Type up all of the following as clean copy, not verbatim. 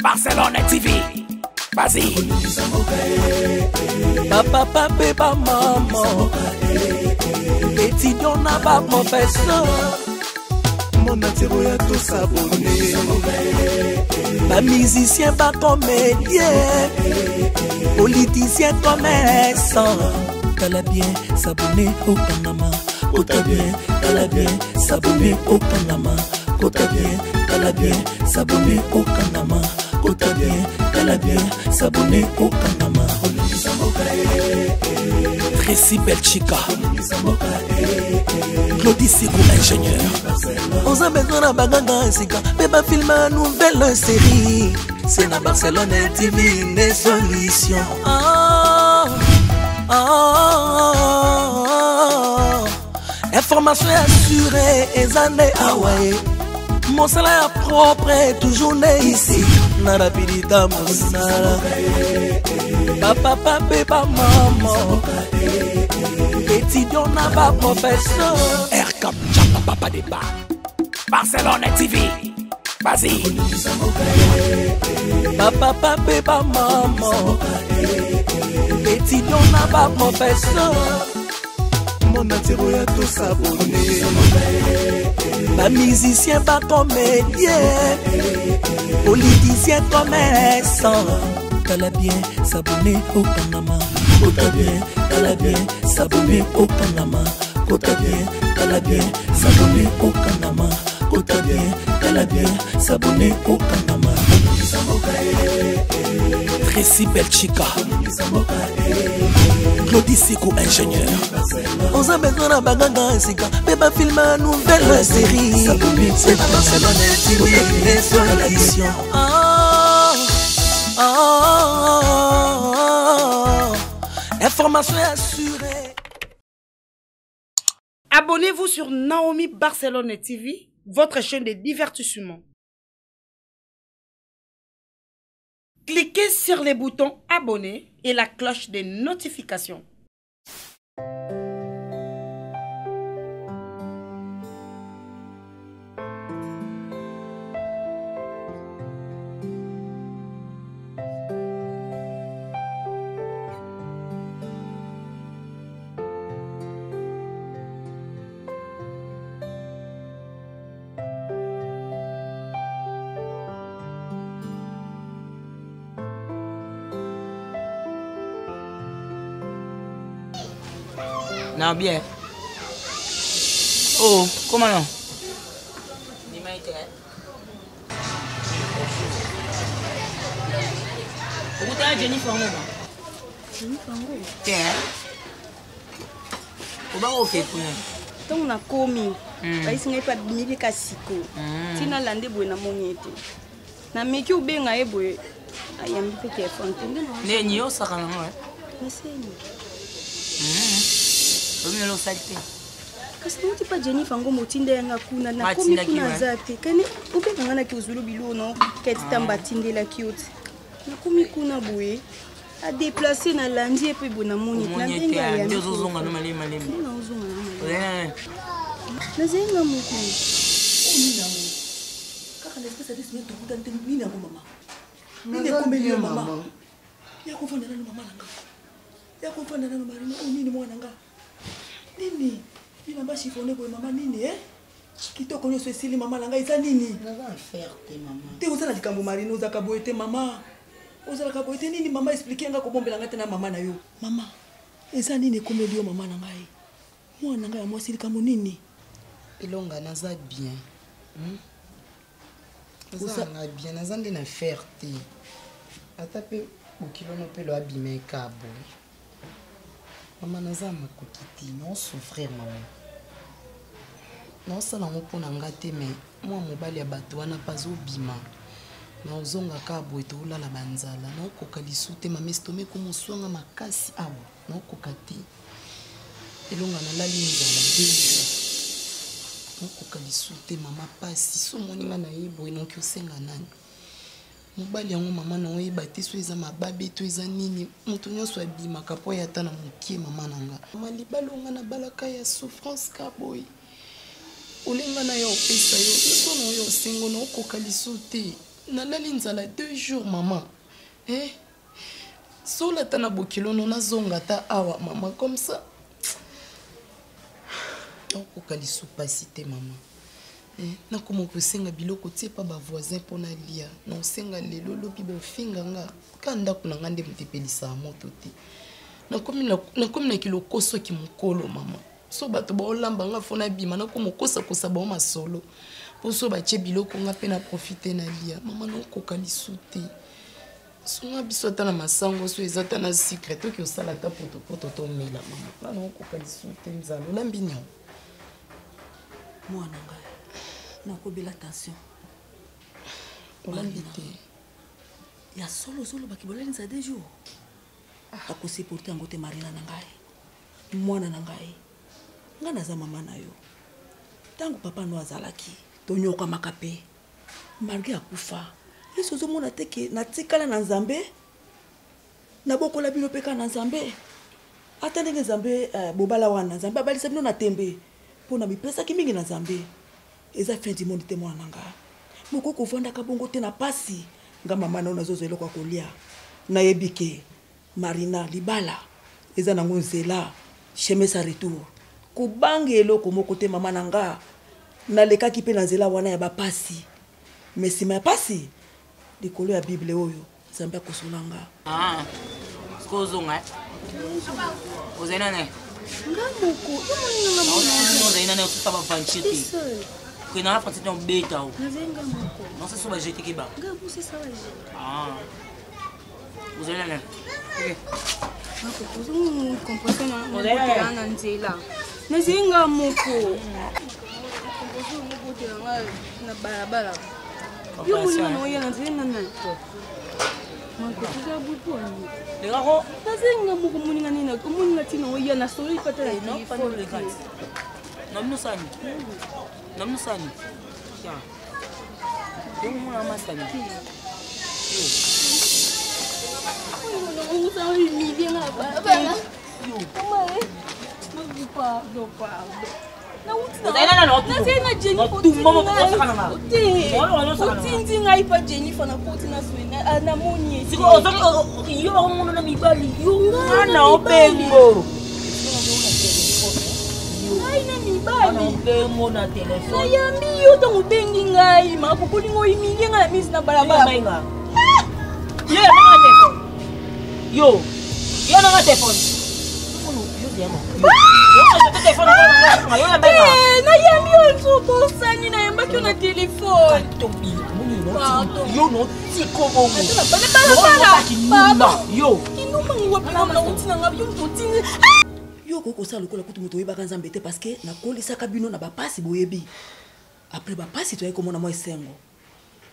Barcelone TV. Vas-y. Bapapa mpe bamama, étudiant na baprofesseur, monde entier boya tosabone, bamusicien, bacomédien, politicien, commerçant. Tala bien, s'abonner, okangama. Kota bien, tala bien, s'abonner, okangama. Kota bien, tala bien, s'abonner, okangama. Kota bien, tala bien, s'abonner, okangama. Tracy Belchika. Claudie Sikou, ingénieur. Oza besoin na baganga sika mpe bafilme ya nouvelle série, c'est na Barcelone TV nde solution. Ah, ah, ah, information assurée eza nde awa ye, mosala ya propre toujours nde ici na rapidita mosala. Bapapa mpe bamama, étudiant na baprofesseur. Rcap Chapa Papa Débat. Barcelone TV. Vas-y. Bapapa mpe bamama, étudiant na baprofesseur, monde entier boya tosabone, bamusicien, bacomédien, politicien, commerçant. Tala bien, s'abonner, okangama. Kota bien, tala bien, s'abonner, okangama. Kota bien, tala bien, s'abonner, okangama. Kota bien, tala bien, s'abonner, okangama. Tracy Belchika. Claudie Sikou, ingénieur. Oza besoin na baganga sika mpe bafilme ya nouvelle série, c'est na Barcelone TV nde solution. Ah, ah, ah, information assurée. Abonnez-vous sur Naomi Barcelone TV, votre chaîne de divertissement. Cliquez sur les boutons abonner et la cloche de notification. Na bien. Oh, comment non? Okutana Jennifer ngo ba? Jennifer ngo? Te. Obaka oke kuna. Ntango nakomi, bayisi ngai mpe abimi mpe ka siko. Ntina lande boye, namoni ye te. Nameki obenga ye boye, ayambi mpe telefone te. Nde Nde nyi osaka nango eh? Naseni. Omi osali te. Kasi nauti mpa Jennifer ngo, motinda yanga kuna, nakomi Atindaki, kuna we. aza te. Kani obenga nga naki ozwelo biloko no keti tamba atindelaki yo te. Nakomi kuna boye, adeplace, nalandi ye mpe boye, namoni te. Na Omoni ndenge ete ayambi nde ozozonga no malemi malemi. Nde naozonga na malemi. Ozali Nazali nga moko. Nini yango kaka na espèce ya 2 semaines tokutani te? Nini yango mama? Nini ekomeli yo mama? Ya kofanda nano mama na nga, ya kofanda nano Marina. Oyo nini mwana nga? Nini bilamba chiffon boye mama? Nini e kitoko nyonso esili mama na ngai? Eza nini? Naza affaire te mama. Te, oza na likambo Marina. Ozalaka boye te mama, ozalaka boye te. Nini mama? Explique nga, kobombela ngai te na mama na yo. Mama, eza nini ekomeli yo mama na ngai, mwana na ngai ya mwasi? Likambo nini? Elonga, naza bien, Naza nanga bien, naza nde na affaire te. Ata mpe bokilono mpe lo abima eka boye mama, naza makoki te, naosouffrir mama. Naosala yango mpo na nga te, mais mwa mobali ya bato wana mpe azobima, naozonga kaka boye, toolala banzala. Naokoka lisu te mama, estomac ekomoswanga makasi awa, naokoka te. Elonga, nalali nzala 2 jours, naokoka lisu te mama, pasi. So omoni nga na ye boye, noki osenga nani mobali yango mama? Naoyeba te so eza mababe to eza nini. Moto nyonso abimaka mpo ye ata na mokie mama na nga. Mama, libala onga nabalaka ya souffrance ka boye, olenga na yo opesa yo so na oyo osengo, naokoka lisu te. Nalali nzala 2 jours mama. Eh? Sola ata na bokilo no nazonga ata awa mama comme ça. Nakokoka lisusu pasi te mama. Eh, nakoma kosenga biloko tie pa bavoisin mpo nalia. Naosenga lelo lobi bofinga nga. Ka ndako na nga nde moto epelisaka moto te. Nakomi na kilokoso kimokolo mama. So bato baolamba nga fo nabima nakoma kosakosa bango masolo. Mpo so batie biloko nga mpe na profite nalia. Mama nakokoka lisusu te. Sunga biso ata na masango so eza ata na sucre toki osala ata potopoto tomela mama. Nga nakokoka lisusu te nzala. Olambi nini? Mwana ngai nakobela tension. Olambi te. Ya solo ozolobaki bolali nzala 2 jours. Akosupporte yango te Marina na ngai. Mwana na ngai. Ngai naza mama na yo. Ntango papa no azalaki tonyokamaka mpe malgré akufa. Yesu ozomona te ke natikala na Nzambe, nabokola bino mpe kaka na Nzambe. Ata ndenge Nzambe bobala wana, Nzambe abalisa bino na tembe mpo na mipesaki mingi na Nzambe. Eza fin du monde te mwana na nga. Mokoki kovandaka bongo te na pasi. Nga mama na yo nazozwa eloko ya kolia. Nayebi ke Marina libala eza nango nzela chemin sans retour. Kobanga eloko moko te mama na nga. Nalekaki mpe na nzela wana ya bapasi. Mais sima ya pasi likolo ya Bible oyo Nzambe akosola nga. Ah, sikoyo ozonga, eh? Ozali na nani? Nga moko. Yo moni nga moko. Ozali na nani? Osusa ba venture te. Kende na français te obeta o. Nazali nga moko. Non, c'est so ba jete keba. Nga moko c'est ça ba jete. Ah. Ozali na nani? Ozali na nzela. Nazali nga moko. Mobotela nga na balabala. Yo moninga na oya na nzela na nani? Nazali nga moko moninga nini omoninga ntina oya na sololi pata na telefone. Namino sani. Namino sani. Ya. Yo mona masani. Pardon, pardon. Otindi ngai pa Jennifer nakoti namoni yo bakomona na mibali yo ngana obengo ngai na mibali obengo na telefone nayambi yo ntango obengi ngai makokolingo oimilie ngai na misi na balabala yo yambanga telefone yo yo nanga telefone nayambi yo nso obosani nayambaki yo na telefone yo notiko bongo yo yo okoki kosala lokola kutu moto oyebaka Nzambe te parce que nakolisaka bino na bapasi boyebi. Après bapasi toyaki komona mwa esengo.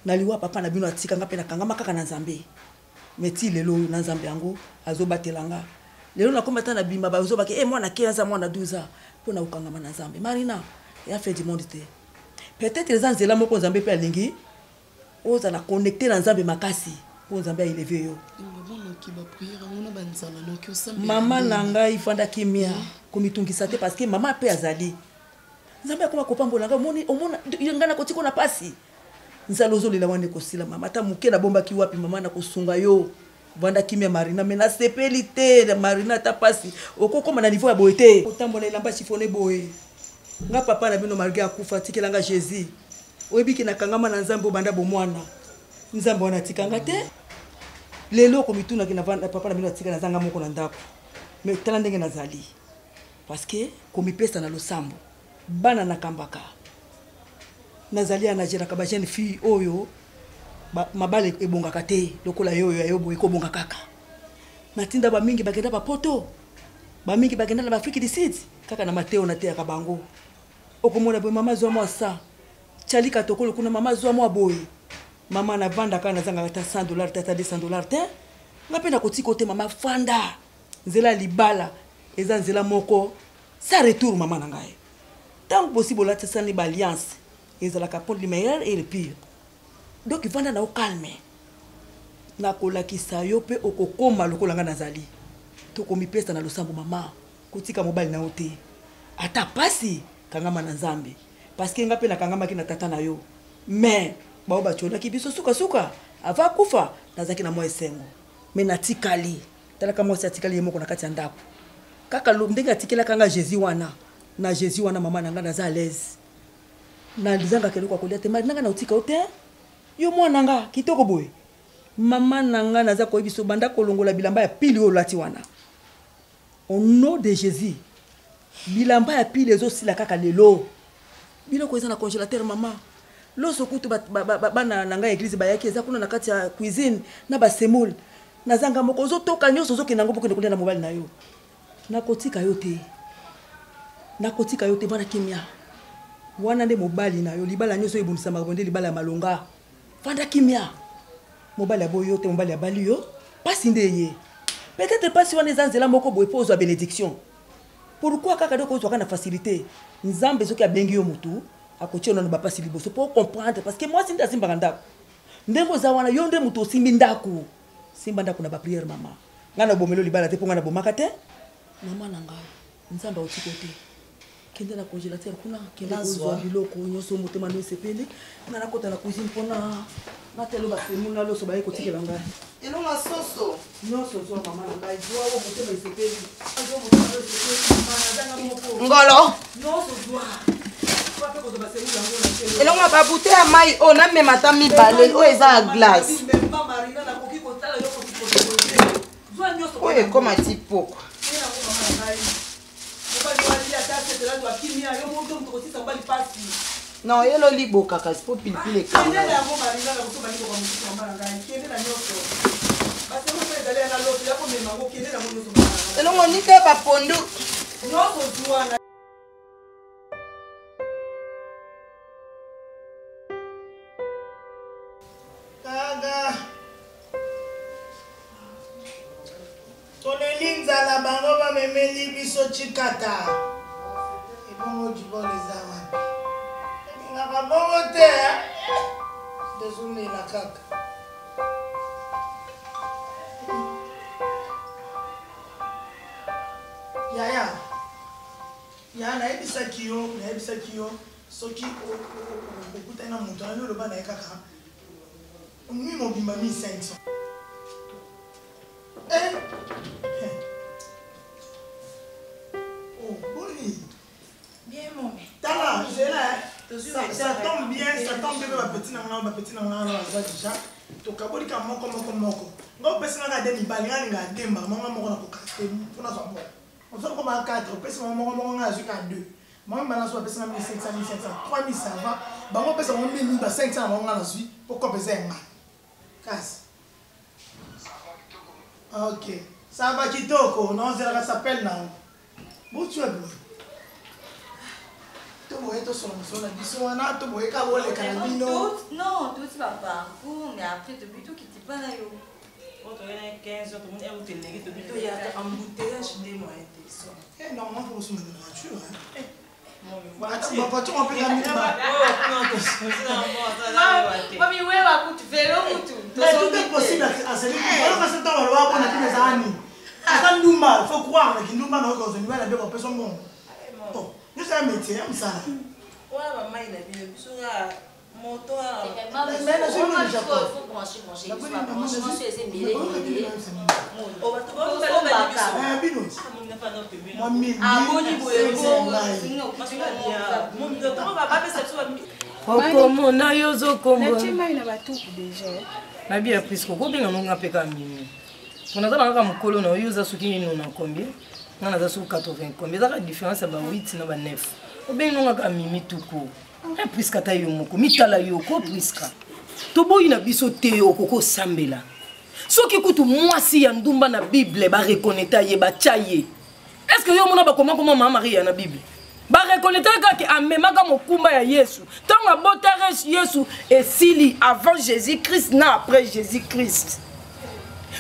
Na liwa papa na bino atika nga mpe nakangama kaka na Nzambe. Mais ti lelo oyo na Nzambe yango azobatela nga. Lelo nakomi ata na bima bazobaki eh mwana 15 ans mwana 12 ans mpo na kokangama na Nzambe. Marina ya fin du monde te. Peut-être eza nzela moko Nzambe mpe alingi ozala connecté na Nzambe makasi mpo Nzambe a élevé yo. Mama na ngai fanda kimia komitungisa te parce que mama mpe azali. Nzambe akoma kopambola ngai omoni omona ngai nakotika na pasi. Nzala ozolela wana ekosila mama ata moke nabombaki wapi mama nakosunga yo. Vanda kimia Marina mais nasepeli te Marina ata pasi okokoma na niveau ya boye te. Otambola elamba chiffonné boye. Nga papa na bino malgré akufa atikela nga Jésus. Oyebi ke nakangama na Nzambe obanda bomwana. Nzambe wana atikanga te. Lelo okomitunaki na papa na bino atika nazanga moko na ndako. Mais tala ndenge nazali. Parce que komipesa na losambo. Bana nakambaka. Nazali ya nageraka ba jeune fille oyo mabala ebongaka te lokola yo oyo ya yo boye ekobonga kaka. Natinda ba mingi bakenda ba poto. Ba mingi bakenda na ba Afrique du Sud kaka na mateo nateyaka bango. Okomona boye mama zwa mwa sa. Charlie Katokolo kuna mama zwa mwa boye. Mama navanda kaka nazangaka ata 100 dollars te ata 200 dollars te. Nga mpe nakotika te mama fanda. Nzela ya libala eza nzela moko sans retour mama na ngai. Tango bosi bolatisani ba alliance ezalaka pour le meilleur et le pire. Donc vanda na yo calme. Nakolakisa yo pe okokoma lokola nga nazali. Tokomipesa na losambo mama, kotika mobali na yo te. Ata pasi kangama na Nzambe. Parce que nga pe nakangamaki na tata na yo. Mais Bao batiolaki biso sukasuka ava akufa, nazalaki na mwa esengo. Me natikali, talaka mwasi atikali ye moko na kati ya ndako. Kaka ndenge atikelaka nga Jésus wana, na Jésus wana mama na nga naza à l'aise. Nazangaka eloko ya kolia te, mari na nga naotika yo te. Yo mwana nga kitoko boye. Mama na nga naza koyebiso banda kolongola bilamba ya pili oyo olati wana. Au nom de Jésus. Bilamba ya pili ezosila kaka lelo. Biloko eza na congélateur mama. Loso kutu bana na ngai église bayaki eza kuna na kati ya cuisine na ba semoule. Nazanga moko ozotoka nyonso ozokende yango pokende kolia na mobali na yo. Nakotika yo te. Nakotika yo te bana kimia. Wana nde mobali na yo libala nyonso ebondisamaka bonde libala ya malonga. Fanda kimia. Mobali aboyi yo te, mobali abali yo. Pasi nde ye. Peut-être pasi wana eza nzela moko boye mpo ozwa bénédiction. Pourquoi kaka nde okozwaka na facilité? Nzambe soki abengi yo mutu, akotia nano bapasi liboso mpo comprendre parce que mwasi nde asimbaka ndako. Ndenge oza wana yo nde mutu osimbi ndako. Simba ndako na ba prière mama. Ngai nabomeli libala te mpo ngai nabomaka te. Mama na ngai, Nzambe aotiki yo te. Kende na congélateur kuna, kende kozwa biloko nyonso motema no esepeli. Ngai nakota na cuisine mpona natelo basemule na loso baye kotikela ngai. Elonga soso. Nyonso zwa mama na ngai, zwa oyo motema esepeli. Zwa motema no esepeli, mama nazanga moko. Ngolo. Nyonso zwa. Elonga babute ya mai oyo namema ata mibale oyo eza ya glace. Oyo ekoma ti pokwa. Non, yelo liboka kasi po pilipili ekanga. Elongo nika bapondu. Gaga. Toleli nzala bango bamemeli biso chikata. Ebongo jibol eza wapi? Elingaka bongo te. Tozomela kaka. Yaya. Yaya nayebisaki yo, nayebisaki yo soki okutani na moto wana oloba na ye kaka nuit mobimba 1500. Eh? Eh. Oh, boni. Bien, mommy. Tala, zela, eh. Ça, ça tombe bien, ça tombe bien, ba petit na nga, ba petit na nga na baza déjà. Tokaboli ka moko moko moko. Nga opesi nga de mibali, nga linga demba, moko moko na kokate, mpona zwa moko. Ozo koma 4, opesi moko moko moko nga azwi ka 2. Mama mbala so apesi nga 1500, 1500, 3000 ça va. Bango opesa bango 1000, ba 500 na bango nga nazwi, po kope eza ya nga. Kasi. Ok. Ça va kitoko, non zelaka s'appelle na. Botua boye. Toboye tosolo mosolo na biso wana, toboye ka boleka na bino. Non, tout va parcours, mais après tobi tokiti pa na yo. Oyo toyei na 15 heures, tomoni heure teleki, tobi toya ata embouteillage nde moyen te. Eh, normalement, faut kosomba na voiture, hein. Ba voiture on peut la mettre. Mami wewa kutu velo kutu. Mais tout est possible à celui qui alors que c'est toi le roi na kina zani. Ata ndumba, faut croire na kindumba na ko zoni bana beko peso mbongo. Oh, nous c'est un métier, hein, ça. Wana ba mai na bino biso ka moto okomona yo ozokombonatie mai na batuku deja nabi ya priske okobenga nonga mpe ka mimi mpo naza na kaka mokolo na yo oza soki nona combien nga naza soki 80 combien ezaka différence ya ba 8 na ba 9 obengi nonga kaka mimi tuku Eh, Priska ata yo moko mitala yo ko Priska toboyi na biso te okoki osambela soki kutu mwasi ya ndumba na bible barekoneta ye batya ye estce yo omona bakoma koma mama maria na bible barekoneta ye kaka amemaka mokumba ya yesu ntango abotaka yesu esili avant jésus christ na après jésus christ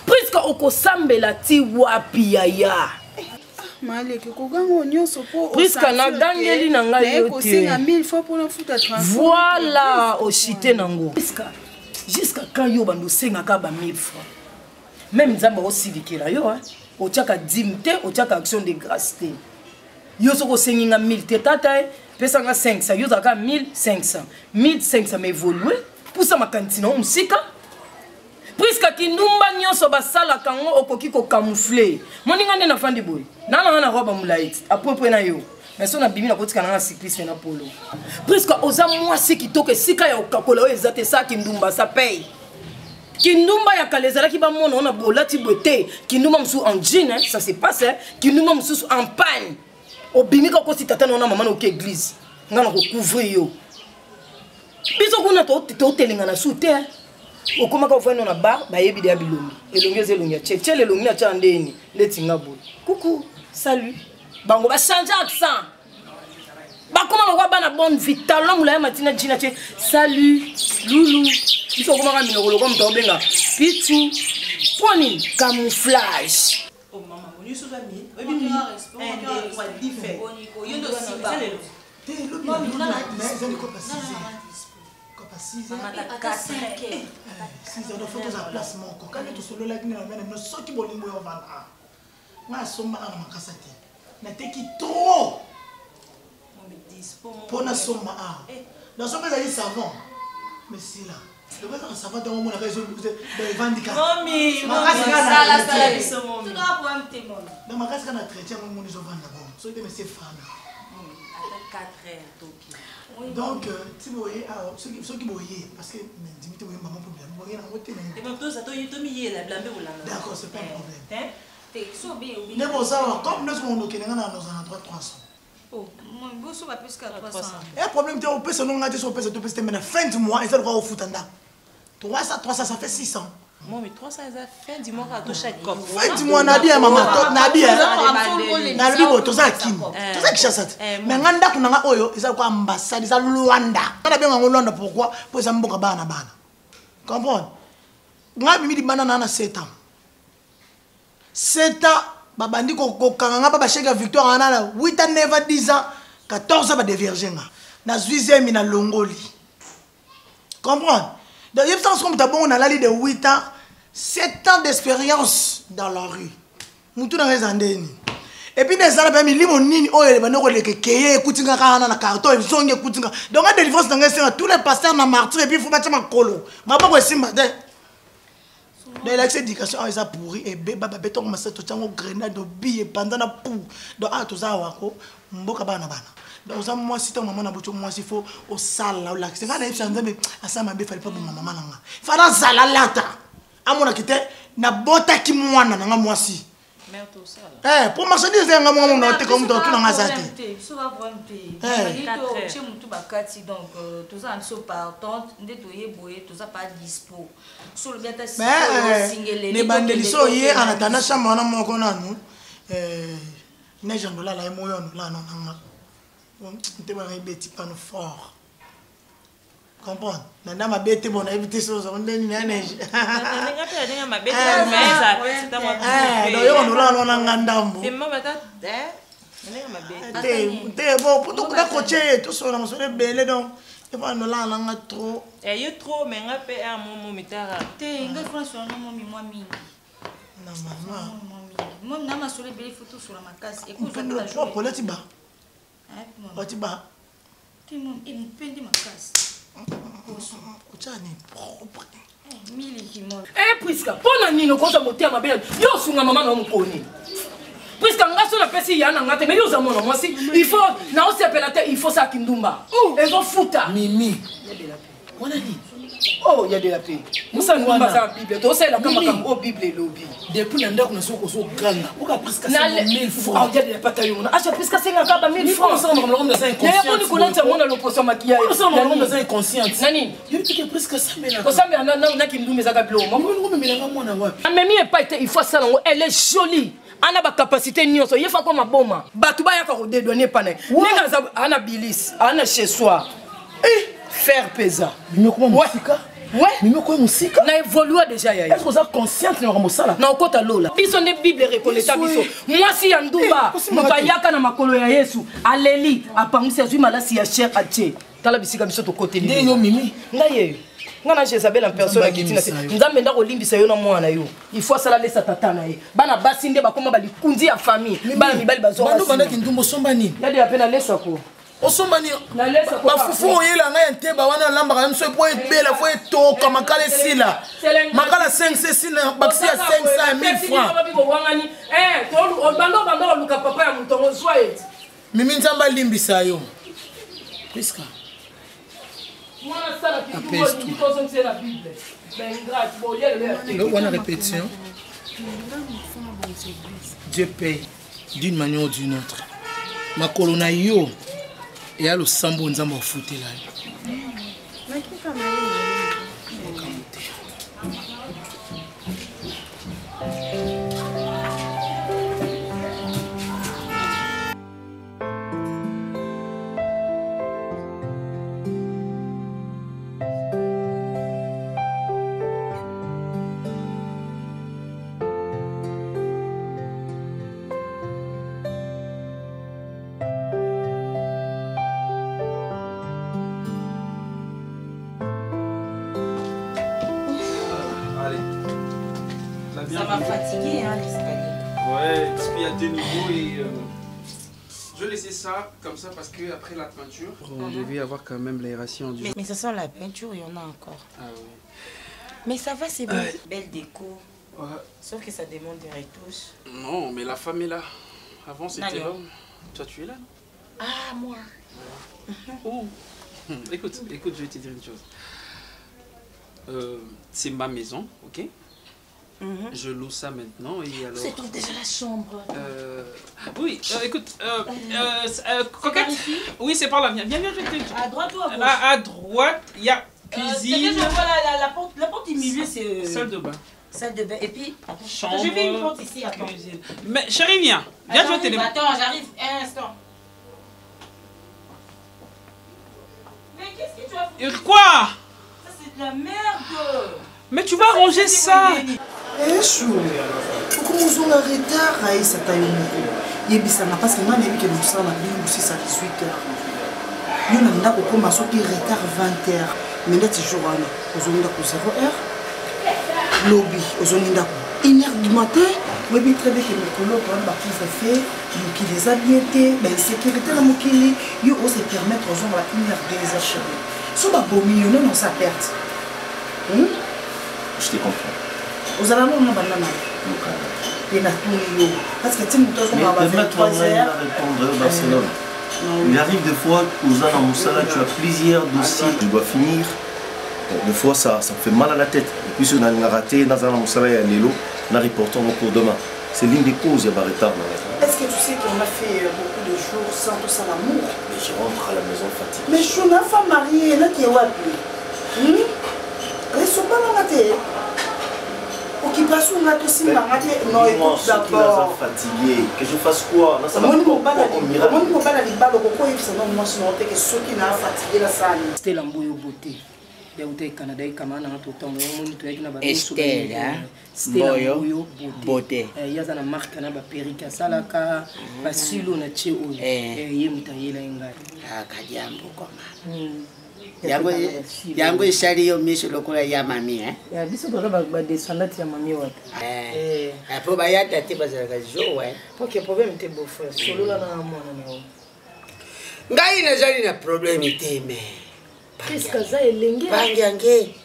priska okosambela ti wapi yaya Maleke koganga oyo nyonso po Priska nagangeli na ngai yo te kosenga 1000 fois mpona futa transport voilà oshite nango Priska jusqu'à quand yo bando osengaka ba 1000 francs même nzambe akosilikela yo hein? otiaka dime te otiaka action de grâce te yo soki osengi nga 1000 te tata ye pesa nga 500 yo ozalaka 1500 1500 ma évolue. Pusa makanisi na yo mosika. Priska kindumba nyonso basalaka yango okoki kocamoufle. Moninga nde nafandi boye. Na nanga na robe molai apwepwe na yo. Mais so nabimi nakotika nanga cyclisme na polo. Priska oza mwasi kitoko esika ya okakola oyo eza te sa kindumba sa paye. Kindumba ya kala ezalaki bamona ona olati boye te. Kindumba mosusu en jean, hein, ça se passe, hein. Kindumba mosusu en pagne. Obimi kaka okosi tata na yo na mama na oke église. Nga na kocouvrir yo. Biso kuna totelengana su te. Okomaka ofandi na bar bayebi deya bilongi. Elongi eza elongi ya tchel. Tchel elongi na tchel ndeni ndeti nga boye. Coucou, salut. Bango ba changer accent. Bakoma lokwa bana bonne vie talon molaya matina jina tche. Salut, Lulu. Biso okomaka minoko lokwa moto aobenga Pichu. Mpo nini? Camouflage. Oh maman, on est sous ami. Oyebi mi 1 2 3 10 fait. Te lobi eza likopa 6 kopa 6 heures donc faut tozala place moko kaka tosololaki nde na mene bino soki bolingo yo ovanda awa nga asomba awa na makasa te nateki trop mpo nasomba awa donc soki ezali savon mesila lokola ezaka savon ntango omonaka evandi kaka makasi kaka na traite yango omoni ezovanda bongo soki te mesi efana. Donc ti boye awa soki boye parce que nandimi te boye mama mpo bilamba boye nango te. D'accord, c'est pas un problème. Nde bozala comme nyonso monokende nga na noza na droit 300. E problème te, opesa no nga te so opesa te opesa te, mais na fin du mois eza lokola ofuta ndako 300 300, ça fait 600. Momi 300 eza fin du mois kaka to chaque cop? Fin du mois nabi ya mama nabi ya nalobi boye toza kini toza Kinshasa te, mais nga ndako na nga oyo eza lokola ambassade, eza Lwanda. Nga nabenga yango Lwanda pourquoi? Po eza mboka bana na bana comprendre. Nga bimi libanda na na 7 ans, 7 ans babandi kokanga nga mpa basheke ya victoire wana na 8 ans, 9 ans, 10 ans, 14 ans badevierge nga, nazwi zemi na longoli comprendre. Donc yebisanga soki moto abongo nalali de 8 ans, 7 ans d'expérience dans la rue, mutu nanga eza ndeni. Et puis nde ezala mpe milimo nini oyo ebandi koleka ekeye ekuti nga kaka wana na carton ezongi ekuti nga. Donc nga délivrance na ngai esenga tous les pasteurs na martyr et puis faut batia makolo maboko esimba te. Donc elakisi éducation awa eza pourri ebeba babetango masasi totiango grenade obi epanza na pour. Donc awa toza awa ko mboka bana bana. Donc oza mwasi ntango mama na boti mwasi fo osala olakisi ngai nayebisa Nzambe asala mabe fali mpa boma mama na nga fana azala lata amonaki te nabotaki mwana na nga mwasi po marchandise eza yanga mwana mona oteka moto atuna nga aza te. Biso ba problème te, otie motu bakati. Donc toza na biso partante nde toye boye, toza pa dispo. Mais nebandeli so ye anatanda chambre wana moko nanu neige andolala ye moyo andolala nanga ntema nanga ebeti pano fort comprendre nanda mabe te. Bon, nayebi te so ozango ndeni na neige, donc yo andolala wana nga ndambo te te. Bon, po nakotie ye tosola masolo ebele, donc epo andolala nanga trop. Yo trop, mais nga mpe a momo mitara. Te, ngai fona sola na momi mwa mingi. Na mama. Momi na masolo ebele, fo tosola makasi. Propre olati ba olati ba. Te momi, mopende makasi. Otya ni propre. Eh Priska, mpo na nini okoza motema mabe? Yo osunga mama na yo mokoni. Priska, nga so napesi ya na nga te, mais yo oza mwana mwasi, il faut na osepela te, il faut sala kindumba ezofuta. Mimi, wana nini? Oh, ya de la paix, mosala ndumba aza na Bible, tosalelaka makambo oyo Bible elobi. Depuis na ndako na soki ozoganga oka Priska 1000 francs. Ya de la pata yo mona acha Priska asengaka ba 1000 francs. Osala makambo naza inconscient. Boni kolata mona loposo ya maquillage? Osala makambo naza inconscient. Nani? Yebi te Priska asambelaka. Kosambela na kindumba ezaka biloko moko. Omemelanga mwana wapi? Amemi epai te, il faut asala yango. Elle est jolie, ana bacapacité nyonso, ye fa koma boma bato bayaka kodedwane epa na ye ndenge aza ana bilis ana chez soi faire peza. Mimi okoma mosika. Mimi okomi mosika. Na évolua déjà yaya. Est-ce oza consciente na makambo osala? Na okota lola biso nde Bible reconnaissa biso mwasi ya ndumba, moto ayaka na makolo ya Yesu, aleli, apangwisi, azwi malasi ya cher, atie. Tala bisika biso tokoteli. Nde yo Mimi. Ngai ye nga na Jezabel en personne akiti na se. Nzambe nda kolimbisa yo na mwana yo, il faut asala lesa tata na ye. Bana basi nde bakoma balikundi ya famille, bana mibali bazwabandaki ndumba osomba nini? Yadela mpe na lesa ko. Osomba nini? Bafufu oyela ngai ya nteba wana alambaka ya miso po ebela fo etoka makala esila. Makala 500 esila bakisi ya 500 ya 1000 francs. Banda banda oluka papa ya moto yango zwa ye. Mimi Nzambe alimbisa yo. Priska. Wana répétition. Dieu paye d'une manière ou d'une autre. Makolo na yo eya losambo Nzambe afutela yo. Makambo te. Allez. Ça m'a fatigué, hein, l'escalier. Ouais, parce qu'il y a deux niveaux et. Je vais laisser ça comme ça parce que après la peinture, on devait avoir quand même l'aération du. Mais ça sent la peinture, il y en a encore. Ah oui. Mais ça va, c'est bon. Belle déco. Ouais. Sauf que ça demande des retouches. Non, mais la femme est là. Avant, c'était Nani. l'homme. Toi, tu es là, non? Ah, moi. Oh. Écoute, écoute, je vais te dire une chose. C'est ma maison, ok? Je loue ça maintenant et alors... C'est déjà la chambre. Oui, écoute, coquette. Oui, c'est par là. Viens, viens, viens, je te... À droite ou à gauche? Là, à droite, il y a cuisine. Je vois la porte du milieu, c'est... Salle de bain. Salle de bain. Et puis, attends, Chambre, je vais une porte ici, attends. Cuisine. Mais chérie, viens. Viens, je vais te J'arrive, demander. Attends, j'arrive un instant. Mais qu'est-ce que tu as fait? Et quoi? Ça, c'est de la merde. Mais tu vas ranger ça. Eshu, okoma ozonga retard ayesata yo moko yebisanga parce que ngai nayebi ke mosala na bino mosusu ya 18 heures yo na ndako okoma soki retard 20 heures mais ndeti jour wana ozongi ndako 0 heure lobi ozongi ndako 1 heure du matin oyebi très bien ke mikolo towana bacouvre feu mokili eza bien te bainsécurité na mokili yo ose permettre ozonga ba 1 heure 2 heures chez yo so babomi yo nano osa perte. Je te comprends. Ozala nano na banda na ye natuni yo parce que ti moto Mais azonga ba permets-toi 23 heures de répondre, Barcelone. Il arrive des fois, aux Moussala, tu as plusieurs dossiers, tu dois finir. Des fois, ça me fait mal à la tête. Et puis, si on a raté, dans Moussala et Lelo, on a reporté pour demain. C'est l'une des causes, il y a un retard dans la Est-ce que tu sais qu'on a fait beaucoup de jours sans tout ça l'amour? Mais je rentre à la maison fatigué. Mais je suis une femme mariée, là qui est wapi. Reste pas dans la tête. Occupation, on a tous mis la tête. Non, Dis-moi, écoute ceux qui d'abord. sont fatigués, que je fasse quoi? Non, ça va Omoni pas mobala comme miracle. omoni mobala libala okoki oyebisa no mwasi na yo te ke soki na fatigué la sani. Stella Mboyo beauté. Ya uta Canada kama na to tango omoni to yaki na ba miso Estelle, ba hein? Stella Mboyo Mboyo beauté. Yaza na marque na ba perruque asalaka, ba silo na tie oyo. Ye muta yela ngai. Ah, kadiambo koma. Yango yango esali yo miso lokola ya mami, hein? Ya biso toza ba descendante ya mami wapi. Po bayata te bazalaka jour, hein? Ok, problème te beau frère. Solola na mwana na yo. Ngai nazali na problème te mais Priska aza elenge. Pangi yange.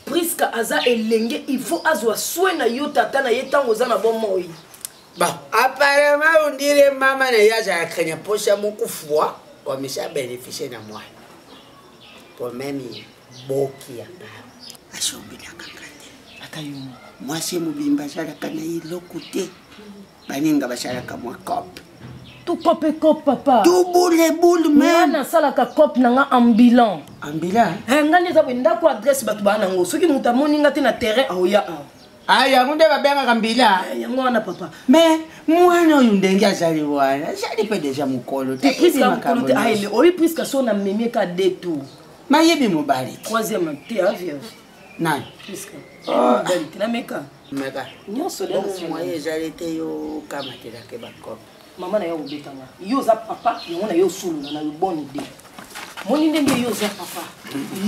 Priska aza elenge, il faut azwa soin na yo tata na ye ntango oza na bomoi. Bon, apparemment on dirait mama na ye azalaka na posa mokufwa komisa bénéficie na mwana. Po meme boki ya baba asombelaka nga te. Ata yo moko. Mwasi mobimba azalaka na eloko te. Baninga basalaka mwa cope. To cope cope papa. Tout boule boule même. Nga nasalaka cope na nga ambulant. Ambulant? Nga nde eza boye ndako adresse bato baa nango. Soki moto amoni nga te na terrain aoya awa. Ah, yango nde babengaka mbila. Yango wana papa. Mais mwana oyo ndenge azali wana, azali mpe deja mokolo te. Priska mokolo te. Ah, ele oyi Priska so na memie ka deux tours. Mayebi mobali. Troisième te a vierge. Nani? Priska. Mobali te na meka. Meka. Nyonso Bongo moyen ezali te yo okamatelaka bakope. Mama na yo obetanga. Yo oza papa, yango na yo osolola na yo bonne idée. Moni ndenge yo oza papa.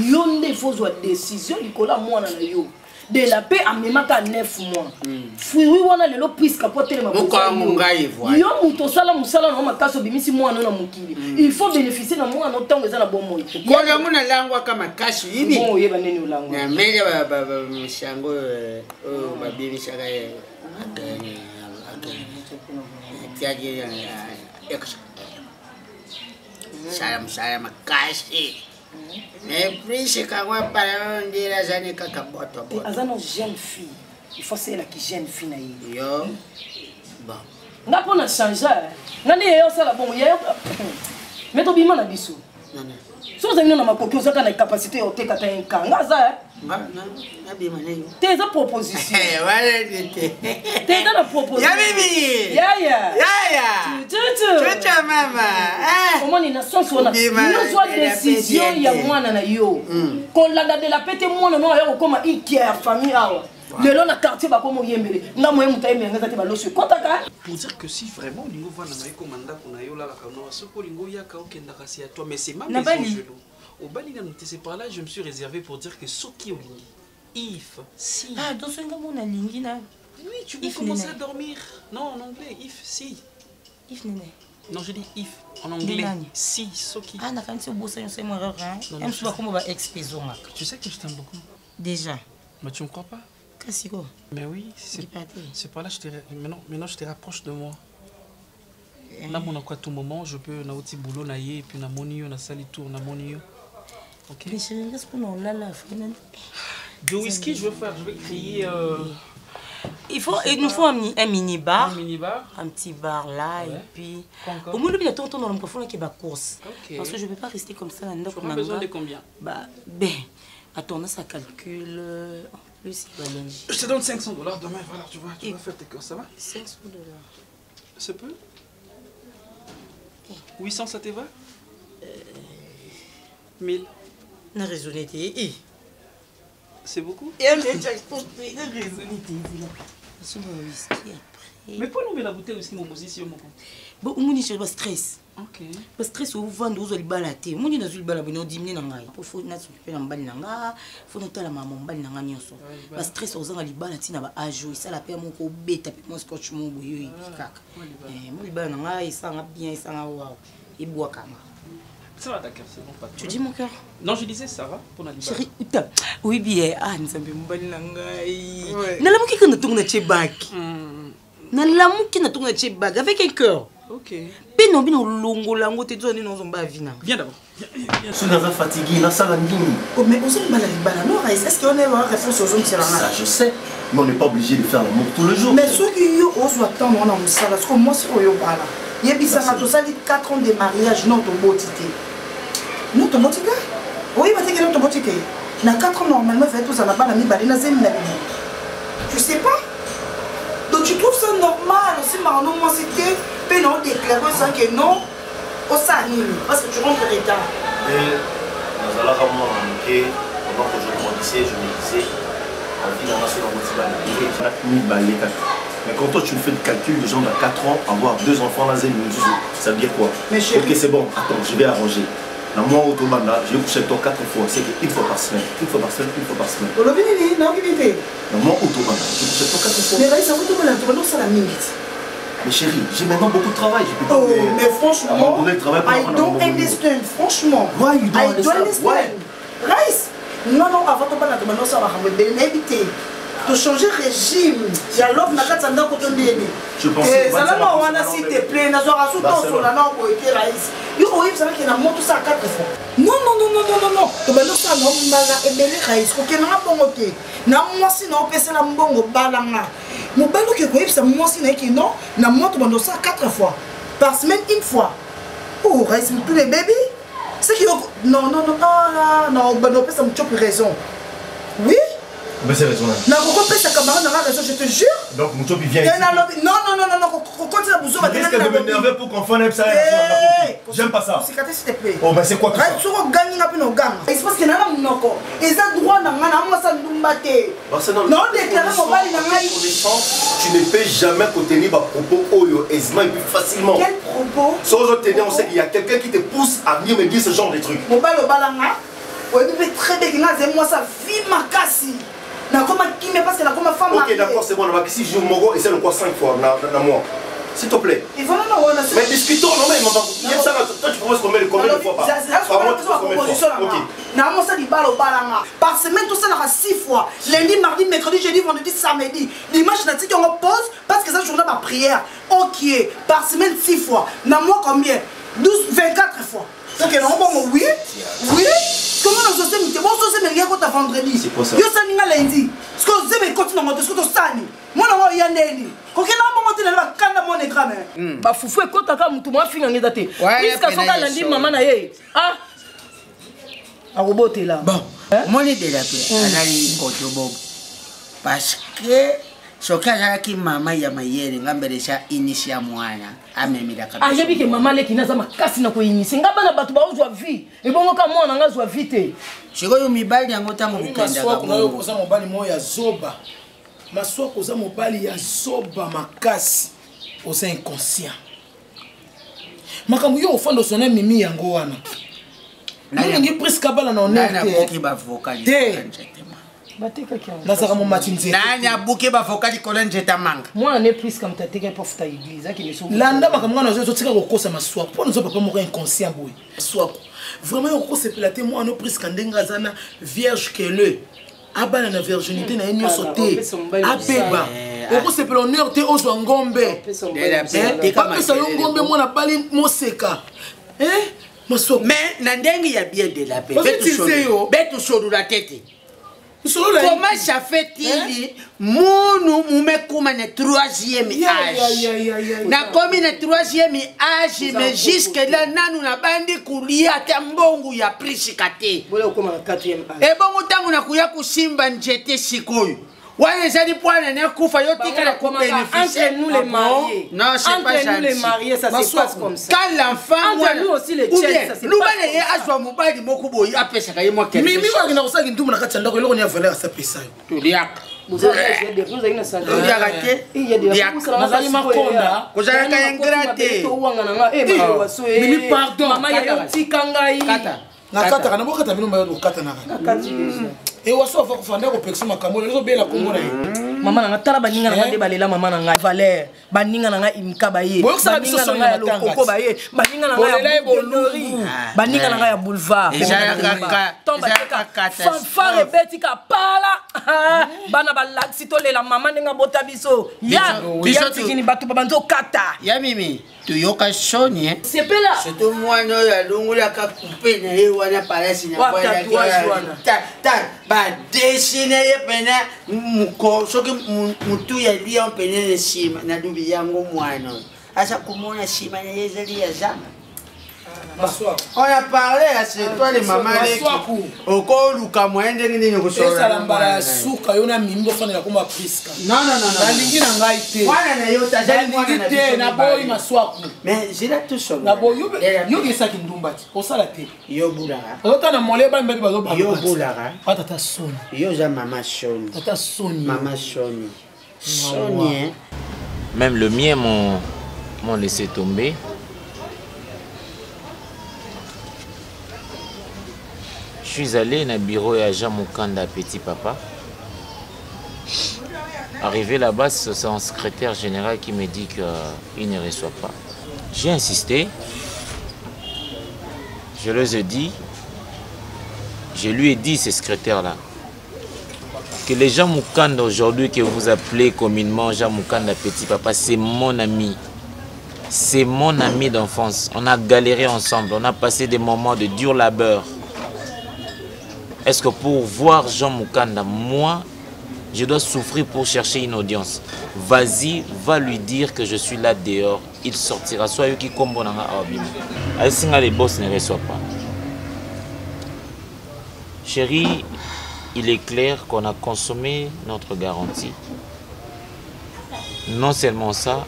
Yo nde faut ozwa décision likolo ya mwana na yo. De la paix amemaka 9 mois. Fruit wana lelo puisque po telema Mokongo ngai voye. Yo moto osala mosala na yo makasi obimisi mwana na mokili. Il faut bénéficier na mwana ntango eza na bomoi. Kolo muna langwaka makasi yibi. Bon oyeba nini olangwa. Na mele ba ba ba misango oyo babimisaka ye akene akene. Tiaki ex. Sala mosala makasi. Mais plus kango apparemment ndira azali kaka boto boto. Aza na jeune fille. Il faut asalelaki jeune fille na ye. Yo bon. Nga mpo na change nga nde yaya osala bongo yaya me tobima na biso so ozali no na makoki ozaka na capacité ya oteka ta inka nga aza te eza proposition te eza na proposition yaya yaya mama omoni na sens wana yozwa décision ya mwana na yo kolanda de la pete mwana no aya kokoma ikia ya famille awa lelo na quartier bakoma oyembele nga moye moto ayembele nga eza te baloso ekotaka. Pour dire que si vraiment olingi ovanda na ye koma ndako na yo olalaka noa soki olingi oyaka okendaka c'est à toi mais c'est ma maison Nabali. je loue obali nanu te. C'est par là je me suis réservé pour dire que soki olingi, if, si. Ah, donc soki nga mona alingi na Oui, tu peux If commencer nene. à dormir. Non, en anglais, if, si. If nene. Non, je dis if en anglais. Nani? Si, soki. Ah, nakanisi obosa nyonso emo erreur. Non, non, Mosusu bakoma ba ex mpe ezongaka. Tu sais que je t'aime beaucoup. Déjà. Mais tu me crois pas? Kasi ko. Mais oui, c'est par là je te maintenant, maintenant je te rapproche de moi. Là, mon à tout moment, je peux na outi boulot na ye et puis na moni yo na sali tour na moni yo. OK. Mais chérie, ngasi mpona olala frena. Du whisky, je veux faire, je vais crier Il nous faut un mini bar. Un mini bar. Un petit bar là, Ouais. et puis. Quoi encore? Au moins, le bien, tonton, dans le microphone qui va course. Ok. Parce que je ne peux pas rester comme ça. Tu auras besoin de combien? Bah, ben, attends, on a ça calcule. En plus, il va lundi. Je te donne 500 $ demain, voilà, tu vois, tu vas faire tes courses, ça va? 500 $. C'est peu? 800, ça te va? 1000. Na raisonné, t'es. Eh. C'est beaucoup? Et on est déjà compris, na raisonné, t'es. Whisky après. Mais pourquoi nous la bouteille whisky momozi si moko? Bon, omoni chéri, bastress. Ok. Bastress ovanda ozwa libala te. Omoni nazwi libala boye naodimine na ngai. Po fo nasokipe na mobali na nga, fo natala mama mobali na nga nyonso. Bastress ozanga libala ntina ba age oyo esala mpe moko obeta mpe mwa scotch moko boye oyo ebi kaka. Mo libala na ngai esanga bien, esanga waw, ebwakanga. Ça va, d'accord, c'est bon, pas de Tu problème. dis mon cœur? Non, je disais ça va pour la libala. Chéri, uta oyebi ye, ah nzambe mobali na ngai. Nalamuki kaka na ntongo na tie baki. Nalamuki na ntongo na tie bag avec un cœur. Ok. Mpe na bino olongola yango te nzoa nde nazomba avi na. Viens d'abord. Soki naza fatigué, nasala nini? Oh, mais ozomibala libala non, Raïs, est ce que on est réponse ozongisela Ça, nga? je sais, mais on n'est pas obligé de faire l'amour tout le jour. Mais soki yo ozwa ntango wana mosala soki mwasi oyo obala yebisanga tosali 4 ans de mariage non toboti te, non toboti te, oyeba te ke non toboti te na 4 ans. Normalement fallait tozala bana mibale na zemi na bino, je sais pas. Donc tu trouves ça normal osimbaka no mwasi te mpe na odéclare osala ke non osala nini parce que tu rentres retard? Et nazalaka mwana moke, pendant que je grandissais, je me disais envie nanga so nango bana ebele mibale kaka. Mais quand toi tu fais le calcul de gens à 4 ans, avoir deux enfants na zemi mosusu, ça veut dire quoi? Mais chérie- Ok, c'est bon, attends, je vais arranger. Na mwa oyo tobanda, je vais coucher avec toi 4 fois, c'est que une fois par semaine, une fois par semaine, une fois par semaine. Olobi nini? Nayoki nini te. Na mwa oyo tobanda, je couche avec toi 4 fois. Mais Raïs, avo tobala tobanda osala mingi ti. Mais chérie, j'ai maintenant beaucoup de travail, je peux pas Oh, mais franchement, abandonner le travail pour I avoir un don't bon boulot. understand, franchement. Why you don't I don't understand? understand. Raïs, non, non, avant tobala tobanda osala makambo ebele nayebi te. Tochange régime ya love na kati ya ndako to ndeni. Je pensais- Ezala na wana, s'il te plaît, nazwaka su tosola na oboye te. Raïs, yo oyebisaka na moto osala 4 fois. Non, non, non, non, non, non, non, tobanda osala na mbala ebele. Raïs, kokendanga bongo te na mwasi na opesela mbongo balanga mobali oke koyebisa mwasi na ye ke non na moto banda osala 4 fois par semaine, une fois. Oh Raïs, tous les baby c'est que non, non, non, ah non, banda opesa motiopi raison, oui. Mais c'est raison là. Nakokopesa camarade nanga raison, je te jure. Donc Mouchopi vient ici. Te nalobi non, non, non, non, non, kokotela buzoba. Tu risques de m'énerver pour qu'on fasse ça. J'aime pas ça. Osika te, s'il te plaît. Oh, mais c'est quoi tout ça? Soki ogangi nga mpe na oganga, c'est parce que nana monoko eza droit na nga na mwasa ndumba te. Barcelone, Naodéclare mobali na ngai. tu ne peux jamais contenir ba propos oyo aisément et puis facilement. Quel propos? Sans tenir, on sait qu'il y a quelqu'un qui te pousse à venir me dire ce genre de trucs. Mobali obalanga oyebi mpe très bien ke nga azali mwasi avi makasi. Nakoma kimia parce que nakoma femme Ok, mariée. d'accord, c'est bon, on va 6 jours moko et c'est le quoi 5 fois na, na, na mois. S'il te plaît. Mais Mais discutons, non mais, ça, toi tu proposes combien, combien de fois par, par mois tu proposes combien de fois? Ok. Namosa libala obalanga par semaine, tosalaka 6 fois: lundi, mardi, mercredi, jeudi, vendredi, samedi. Dimanche natiki yango pause parce que eza journée baprière. Ok, par semaine 6 fois, na mois combien? 12, 24 fois. Ok, nango bongo. Oui, oui. Comment nazosemi te? Bososemi ekota vendredi, quoi ça? Yo osalinga lundi, soki ozemi ekoti nango te, soki tosani mwana ngo oya ndeni kokenda bongo te. Nana bakanda mwana egrame. Bafufu ekɔtaka motu mwa finga ngeza te. Ouais, Puisque soki pena alandi yeso. mama na ye, ah, akobotela. Bon, omoni dela mpe azali koto bobo, parce que soki azalaki mama ya mayele, nga mbele esa inisi ya mwana amemelaka biso. Ayebi ke mama leki naza makasi na koyinisi nga bana bato baozwa vie, ebongo ka mwana nga azwa vie te. Sikoyo mibali yango ntango bokendaka Maswaku na yo, bongo. oza mobali moko ya zoba. Maswaku, oza mobali ya zoba makasi, oza inconscient. Makambo yo ofanda osona mimi yango wana, olingi Priske abala na Nani honneur abuki te. bavoka Te. Batekaki yango. Nazalaka momati nzete. Nani abuki bavoka likolo ya nzete manga? Mwana ne Priske moto atekaki mpo afuta église akende so. Landa makambo wana ozotika kokosa Maswaku mpo naza papa moko inconscient boye. Maswaku, vraiment yo okosepela te mwana Priske ndenge aza na vierge kele abala na virginité na ye nyonso te, abeba. Okosepela honneur te ozwa ngombe, bapesa yo ngombe, mwana bali moseka. Maswaku. Mais na ndenge ya bien de la paix, Bazoutiliser yo. betusolola tete. Solola ye. Comment ça fait-il munu mumekuma na troisième Ya, ya, âge? ya, ya, ya, ya. Nakomi na troisième âge, mais jusque là nanu nabandi kulia ata mbongo ya Prisika te. Bola okóma na 4e âge. Ebongo ntango nakoya kosimba nzete sikoyo wana ezali pwana nakufa, yo tikala kobénéficier. Entre nous les mariés. Non, c'est Entre pas nous les gentil. mariés, ça se passe comme ça. Quand l'enfant Entre mwana- nous aussi les ou tchèques, bien ça se luba passe na ye comme ça. azwa mobali moko boye apesaka ye mwa quelque Mimi chose. oyo akenda kosala kintumbu na kati ya ndako, eloko ni ya valeur asapesa yo. Toliaka. Ozalaki na santé. Toliaka te. Liaka. Nazali makonda. Kozalaka ingrat te. Mimi, pardon. Mama ya yo, tika ngai. Kata. Nakataka nabokata bino bayo kokatanaka. Nakati déjà. Ewaso ava kofa nde kopekisa makambo oyo ezobela kombo na ye. Mama na nga, tala baninga na nga nde balela mama na ngai Valeur, baninga na ngai imka baye, Boyokisaka biso baninga na soni ngai ya na matanga lokoko ti. baye, baninga na ngai Bolela ya ye Boudelori, bolungu. baninga na ngai ya boulevard. Ezalaka Ntongo ezalaka bateka catastrophe. fanfare ebetika pala. Bana balakisi tolela mama ndenge abota biso ya Biso ya tikini bato babanzi okata. Ya mimi, toyoka soni eh. Sepela. Surtout mwana oyo alongolaka coupe na ye wana palasi na Wa tatouage wana. Badesine ye pene moko soki motu ya lion pene na nsima nalubi yango. Mwana oyo aza komona nsima na ye ezali ya zamba. On a parlé à c'est toi les mamans leki okoluka moyen ndenge nini kosolola Ezala na mbala mwana ya na ye. suka yo na mimi bofanela koma Priska. Non, non, non, non. Nalingi na ngai te. Mwana na yo te, azali mwana na Nalingi biso te, naboyi mibale. Maswaku. Mais zela tosolola. Naboyi yo kesaki ndumba ti osala te. Yo bulaka. Ozotala mole bani babi bazobaluka Yo ti. bulaka. Ah, tata soni. Yo oza mama soni. Tata soni. Mama soni soni, hein. Même le mien m'ont laissé tomber. Je suis allé dans le bureau à Jean Mukanda, petit papa. Arrivé là-bas, c'est son secrétaire général qui me dit qu'il ne reçoit pas. J'ai insisté. Je leur ai dit, je lui ai dit, ce secrétaire-là, que les Jean Mukanda aujourd'hui que vous appelez communément Jean Mukanda petit papa, c'est mon ami. C'est mon ami d'enfance. On a galéré ensemble, on a passé des moments de dur labeur. Est-ce que pour voir Jean Mukanda, moi, je dois souffrir pour chercher une audience? Vas-y, va lui dire que je suis là dehors. Il sortira. Soit Yuki Kombo nanga awabima. Asinga, les boss ne reçoit pas. Chérie, il est clair qu'on a consommé notre garantie. Non seulement ça,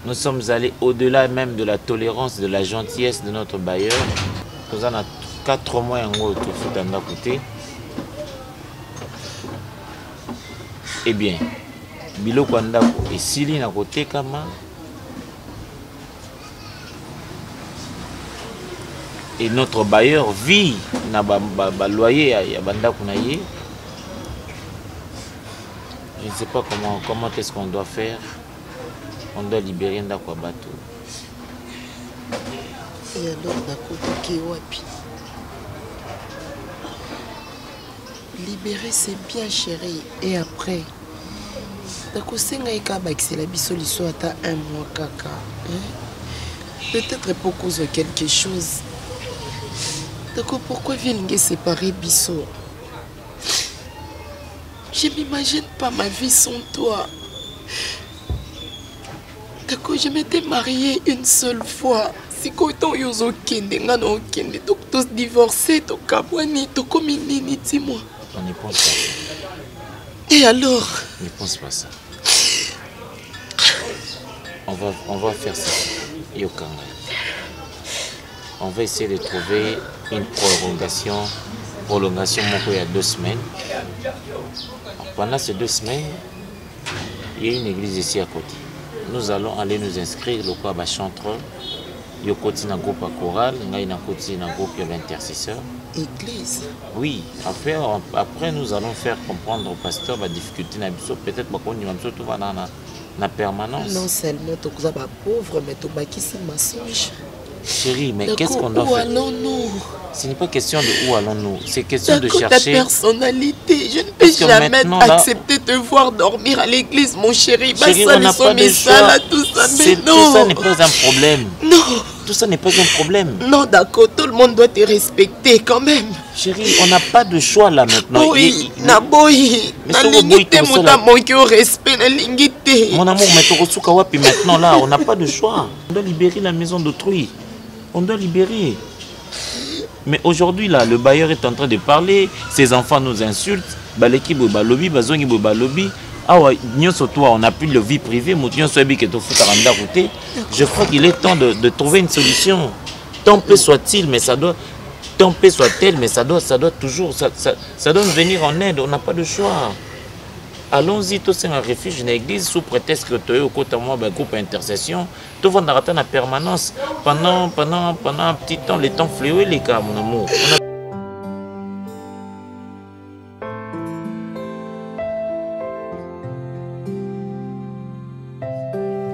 nous sommes allés au-delà même de la tolérance, de la gentillesse de notre bailleur. Nous en avons 4 mois en gros, tout fout en côté. Eh bien, biloko ya ndako esili na kotekama et notre bailleur vit na ba, ba, ba loyer ya, ya bandako na ye. Je ne sais pas comment, comment est-ce qu'on doit faire. On doit libérer ndako ya bato. Et alors nakotoki wapi? Libérer c'est bien chérie. Et après nakosenga ye kaka bakisela biso liso ata un mois kaka hein? Peut-être mpo kozwa quelque chose. Dako pourquoi vie elingi esepare biso? Je m'imagine pas ma vie sans toi. Dako je m'étais mariée une seule fois. Sikoyo ntango yo ozokende nga na okende todivorce tokabwani tokomi nini dis-moi. On ne pense pas ça. Et alors? Ne pense pas ça. On va, on va faire ça. Yokanga. On va essayer de trouver une prolongation, prolongation moko il y a deux semaines. Pendant ces deux semaines, il y a une église ici à côté. Nous allons aller nous inscrire le quoi chantre. Yo koti na groupe à chorale, ngai na koti na groupe ya intercesseur. Église. Oui, après, après nous allons faire comprendre au pasteur la difficulté na biso, peut-être bakondima biso tout va na na na permanence. Non seulement tokoza ba pauvre mais tobakisi mensonge. Chérie, mais qu'est-ce qu'on doit où faire? allons-nous? Ce n'est pas question de où allons-nous, c'est question de D'accord, ta chercher. personnalité, je ne peux Parce que jamais maintenant, là- accepter de te voir dormir à l'église, mon chéri. Chérie, on n'a pas de choix. tout ça, mais C'est- non. Tout ça n'est pas un problème. Non. Tout ça n'est pas un problème. Non, d'accord, tout le monde doit te respecter quand même. Chérie, on n'a pas de choix là maintenant. Oui, naboyi, Mais soki nalingi oboyi te tosala- moto amanque au respect, nalingi te. Mon amour, mais tokosuka wapi maintenant là, on n'a pas de choix. On doit libérer la maison d'autrui. On doit libérer. Mais aujourd'hui là, le bailleur est en train de parler, ses enfants nous insultent, baleki boye balobi, bazongi boye balobi. Awa nyonso toi, on n'a plus de vie privée, moto nyonso ayebi ke tofutaka ndako te. Je crois qu'il est temps de, de trouver une solution. Tant peu soit-il, mais ça doit tant peu soit-elle, mais ça doit, ça doit toujours, ça, ça, ça doit nous venir en aide, on n'a pas de choix. Allons-y tous un refuge na église sous prétexte que toyo okota mwa ba groupe intercession tovandaka ata na permanence pendant, pendant, pendant un petit temps, le temps fléau eleka mon amour. On a...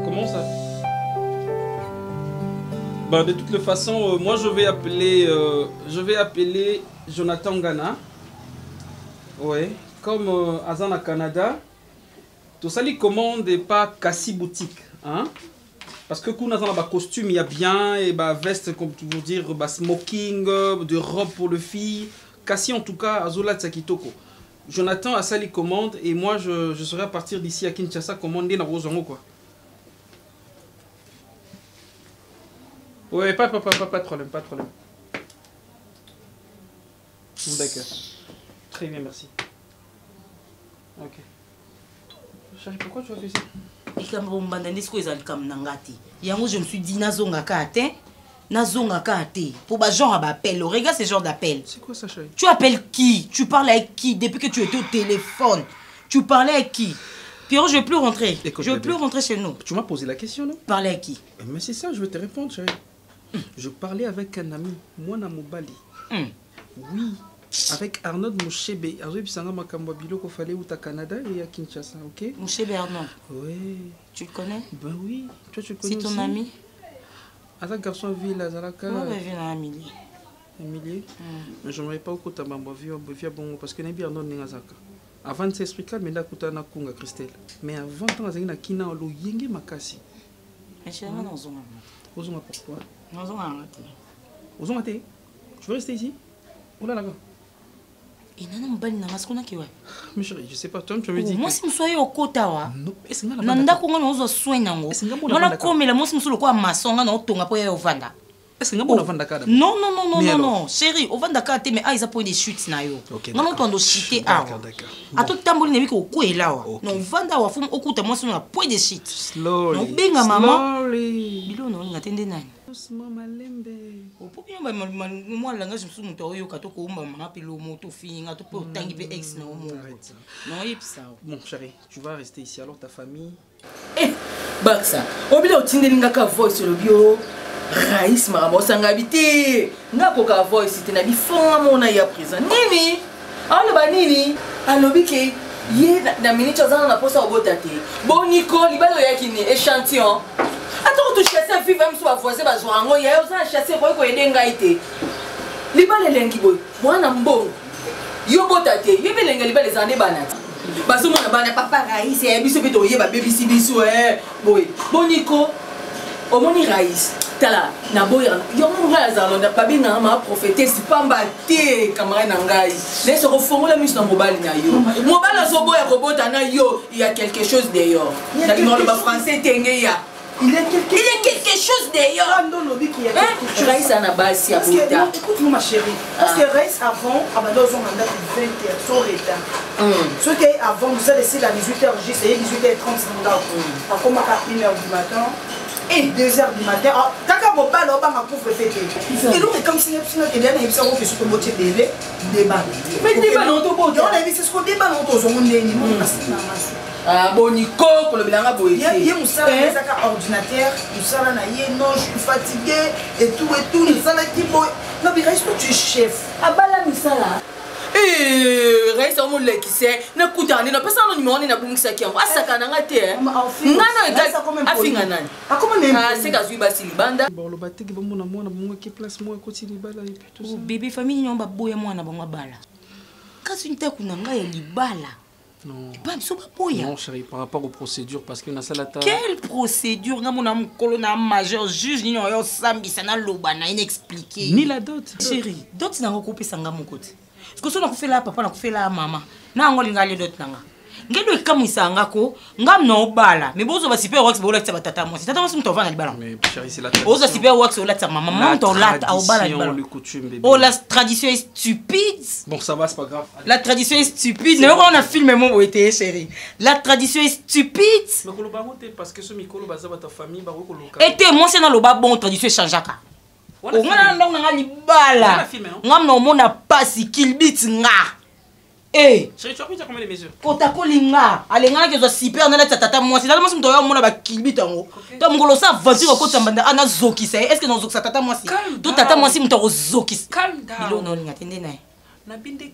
Comment ça? Ben, de toutes les façons, moi je vais appeler, je vais appeler Jonathan Gana. Ouais, comme Azan à Canada, tout ça les commande et pas Cassie Boutique, hein? Parce que kuna zana ba costume il y a bien et ba veste comme tu veux dire ba smoking, de robe pour le fille. Cassie en tout cas Azola Tsakitoko. Jonathan a sali commande et moi je, je serai à partir d'ici à Kinshasa commander na Rosango quoi. Ouais, pas, pas, pas, pas, pas de problème, pas de problème. D'accord. Très bien, merci. Ok. Chérie, pourquoi tu as fait ça? Likambo mbanda nde sikoyo eza likambo na nga te. Yango je me suis dit nazonga kaka te. Nazonga kaka te. Po ba genre ya ba appel, regarde ce genre d'appel. C'est quoi ça, chérie? Tu appelles qui? Tu parles avec qui? Depuis que tu étais au téléphone, tu parlais avec qui? Pierrot, je vais plus rentrer. Écoute, je vais bébé. plus rentrer chez nous. Tu m'as posé la question, non? Parler avec qui? Mais c'est ça, je vais te répondre, chérie. Je parlais avec un ami, Mwana Mobali. Oui, avec Arnaud Mouchebe. Arnaud Bisanga Makambo Biloko fallait où à Canada et à Kinshasa, ok? Mouchebe Arnaud. Oui. Tu le connais? Ben oui. Toi, tu le connais C'est ton aussi? ami? Aza garçon ville, Azalaka. Ouais, ouais, ville, Amélie. Amélie? Mais je n'aurais pas au côté de ma vie, via bon, parce que Nabi Arnaud Nengazaka. Avant de s'expliquer, mais là, Kouta na Kunga, Christelle. Mais avant, tant que na Kina, lo yenge makasi. Mais je suis dans un Ozonga pourquoi? Ozonga Ozonga te? Tu veux rester ici? Oh là là. Et nana mobali na nga sikoyo nake wapi? Mais chérie, je sais pas, toi tu me dis. Oh, mwasi mosusu aye okota wa. Non, est-ce que nga na Na vanda ndako nga naozwa soin nango. Est-ce que nga mona Nga vanda nakomela mwasi mosusu lokola maçon nga naotonga mpo ya ovanda. Est-ce que nga mona vanda kaka? Non, non, non, non, Mais non, alors? non. Chérie, ovanda kaka te, mais ah, eza point de chute na yo. Ok, Nga d'accord. naotondo chute D'accord, awa. d'accord. Ata otamboli na yebi kokwela awa. Ok. Na ovanda awa, fo okuta mwasi na point de chute. Slowly. Na obenga mama. Slowly. Biloko na olinga te nde nani? Doucement, malembe. Opo bino ba ma- ma- mwa langage mosusu moto aoyoka to koumba mama mpe lomo to finga to mpe otangi mpe ex na yo moko. Arrête ça. Na oyebisa yo. Bon, chérie, tu vas rester ici alors ta famille. Eh, Baksa, obila otindeli nga ka voice olobi yo Raïs makambo osanga bi te. Nga koka voice te na bifonga mona ya prison. Nini? Aloba nini? Alobi ke Ye na minute aza na posa obota te. Boniko libala oyaki ni échantillon. Ata kutu chasse vive misu ba voisin bazwa yango ya oza na chasse ekoki koyede ngai te. Libala elengi boye mwana mbongo yo bota te yo mpe elengi ya libala ezala nde bana te bazomona bana papa rais ya biso mpe toye babebisi biso eh, boye boniko omoni rais tala naboyaka yango ngai azala babengaka ma prophétesse pamba te camarade na ngai naye soko fongola miso na mobali na yo mobali azoboya kobota na yo il y a quelque chose dehors nalinga oloba français te nge ya Il y a quelque, il y a quelque chose dehors. Raïs ana basi ya bota. Écoute-moi ma chérie. Parce que Raïs avant, abanda ozonga ndako 20 heures sans retard. Soki avant mosala esila 18 heures juste eye 18 heures 30 na ndako. Akomaka 1 heure du matin. Et 2 heures du matin, ah, kaka mobali obanga couvre feu te. Eloko ekamwisi nga biso na kelia na yebisa ngo keso toboti ebele ndebana. Mais ndebana otobota. Yango nayebisi siko ndebana otozongo ndenge moko kasi na maso. Ah, boni ko kolobela nga boye te. Ye mosala eh? ezaka ordinateur, mosala na ye non, je suis fatigué et tout et tout, nasalaki boye. Non, mais Raïs, toi tu es chef. Abala misala. Eh, Raïs omolekise nakutana nde napesa nano nimero nde nabungisaki yango asaka na nga te eh. nga na afinga nani aseka azwi basi libanda baloba teke bamona mwana bango ake place moko akoti libala epuis tout ça oh, bebe famille nyongo baboya mwana bango abala kasi ntaku na ngai ya libala Non. Epa biso baboya. Non chérie, par rapport aux procédures parce que nasala ta Quelle procédure nga mona mukolo na majeur juge nini oyo sambisa na loba na ina expliquer. Ni la dot. Chérie, dot na ngo kopesa nga moko te. Parce que so na kufela papa na kufela mama. Na yango linga le dot na nga. Ngelo ekamwisa nga ko nga na obala mais bozo ba super wax bolatisa ba tata mwasi. Tata mwasi mutu avanda libala. Mais chérie, c'est la tradition. Ozo super wax olatisa mama, mama mutu olata obala libala. Le coutume bébé. Oh la tradition est stupide. Bon, ça va, c'est pas grave. La tradition est stupide. Mais on a filmé mon beauté, chérie. La tradition est stupide. Mais koloba yango te parce que ce mikolo baza bato ya famille bakoki koloka. Et te moi c'est na loba bon tradition echangeaka. Onga na ndongo na nga libala. Nga na omona pasi kilbit nga. Eh. Chérie, tu as pris combien de mesures Kotakoli nga. Alenganaki ezwa super na lati tata mwasi. Tata mwasi moto oyo omona ba kilbit yango. To mokolo sa aventure okotisa mbanda ana zokisa ye. Est-ce que nazokisa tata mwasi? To tata mwasi moto akozokisa. Calm down. Biloko na olinga te nde na ye. Na binde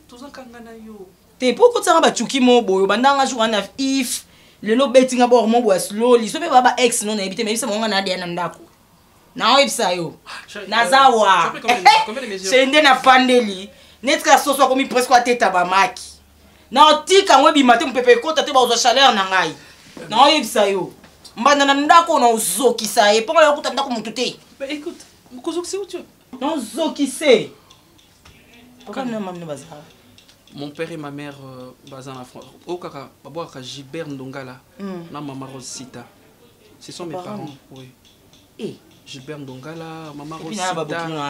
toza kanga na yo. Te po okotisa nga bacuki mo boye obanda nga jour wana if lelo obeti nga bor mo boye ya slowly so mpe ba ba ex no nayebi te mais yebisa bango nga na adeya na ndako naoyebisa yo naza wa se nde nafandeli neti kaka soso akomi presque ateta bamaki naotika yango ebima te mopepe ekota te bakozwa chaleur na ngai naoyebisa yo mbanda na ndako naozokisa ye mpo nga nakuta ndako motu te naozokise Mon père et ma mère euh, baza na France. Oh kaka babwakaka Gilbert Ndongala mm. na mama Rose Sita. Ce sont mes parents, oui. Eh. Gilbert Ndongala, maman Rose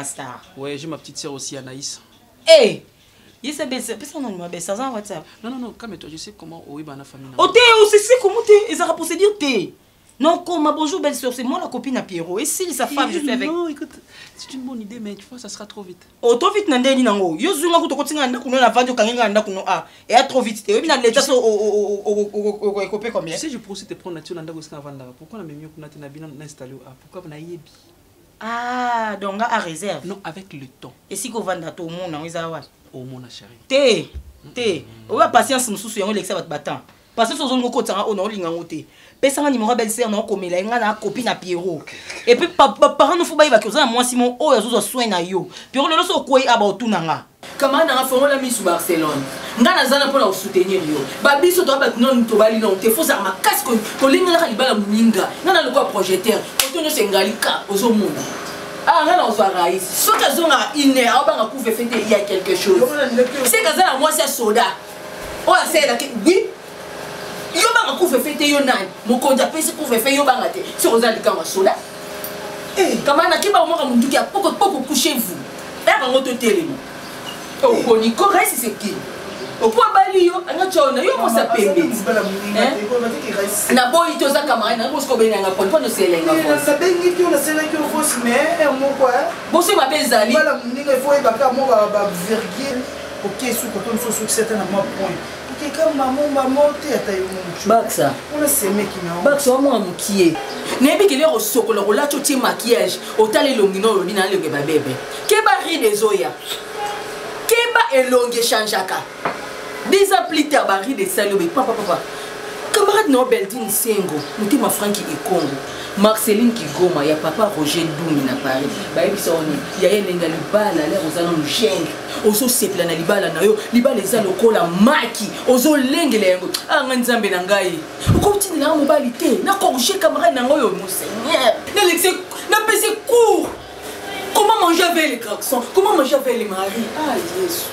Sita. Ouais, j'ai ma petite sœur aussi Anaïs. Eh. Yesa besa, pesa non ma besa za WhatsApp. Non non non, calme-toi, je sais comment oyeba na famille. Ote, osisi comment te, ezaka procédure te. Non, comme bonjour belle sœur, c'est moi la copine à Pierrot. Et si sa femme, je suis avec. Non, écoute, c'est une bonne idée, mais tu vois, ça sera trop vite. Oh, trop vite, nande ni nango. Yo zunga kuto kotinga nda kuno na vandi okangi nga nda kuno a. Et à trop vite. Et bien l'état so o o o o o coupé combien? Tu sais, je pourrais aussi te prendre là-dessus nda kosinga vanda. Pourquoi na mieux kuna te na bina na installer a? Pourquoi na yebi? Ah, donc à réserve. Non, avec le temps. Et si ko vanda to mona eza wa? Au mona chérie. Te. Te. Oba patience mususu yango lekisa bat batan. Parce que ozongi okotisa nga oyo naolinga yango te. Pesa nga numéro ya belle sœur na okomela ye nga na copine ya Pierrot. Et puis ba parents no faut bayeba ke oza na mwasi moko oyo azozwa soin na yo. Pierrot lelo so okwei aba otuna nga. Camarade nanga fongola misu Barcelone. Nga naza na pona ko soutenir yo. Ba biso to ba nonu tobali non te faut zala makasi ko kolingelaka libala muninga. Nga na lokola projecteur. Oto nyonso engali ka ozomona. Ah nga na ozwa Raïs. Soki azongaka une heure aobanga couvre feu te il y a quelque chose. C'est kaza na mwasi ya soda. Oyo asalelaki oui. Yo banga couvre feu te yo nani? Mokonzi apesi couvre feu yo banga te. Soki oza likango ya soda. Eh, kama na keba omaka munduki ya poko poko couchez-vous. Ere yango totelema. Okoni ko Raïs c'est qui? Opo abali yo anga tshao na yo mosa pembe. Na boyi toza camarade na bosiko benga nga pon pon oselenga voice. Na bengi te naselaki yo voice mais heure moko eh. Boso mabe ezali. Bala moninga il faut oyeba kaka mwa ba ba virgule oke suka to mosusu osukisi ata na mwa point. Okeka mamo mamo te ata yo motu. Baksa. Wana semeki na yo. Baksa wa mwa mokie. Nayebi kele kosokola kolati otie maquillage otala elongi na olobi na elongi babebe. Keba ride ezoya. Keba elongi echangeaka. Deux ans plus tard baride esali obe papa papa camarade na yo Beldine Sengo motema Franki Ekongo Marceline Kigoma ya papa Roger Dumi na Paris bayebisa yo nini yaya elengi ya libala lere oza nanu jeune ozosepela na libala na yo libala eza lokola maki ozolengela yango anga ah, nzambe na ngai okotindelanga mobali te na corrige camarade na ngai oyo monseigneur nalekisi napesi cours. Comment manger avec les garçons? Comment manger avec les maris? Ah Yesu.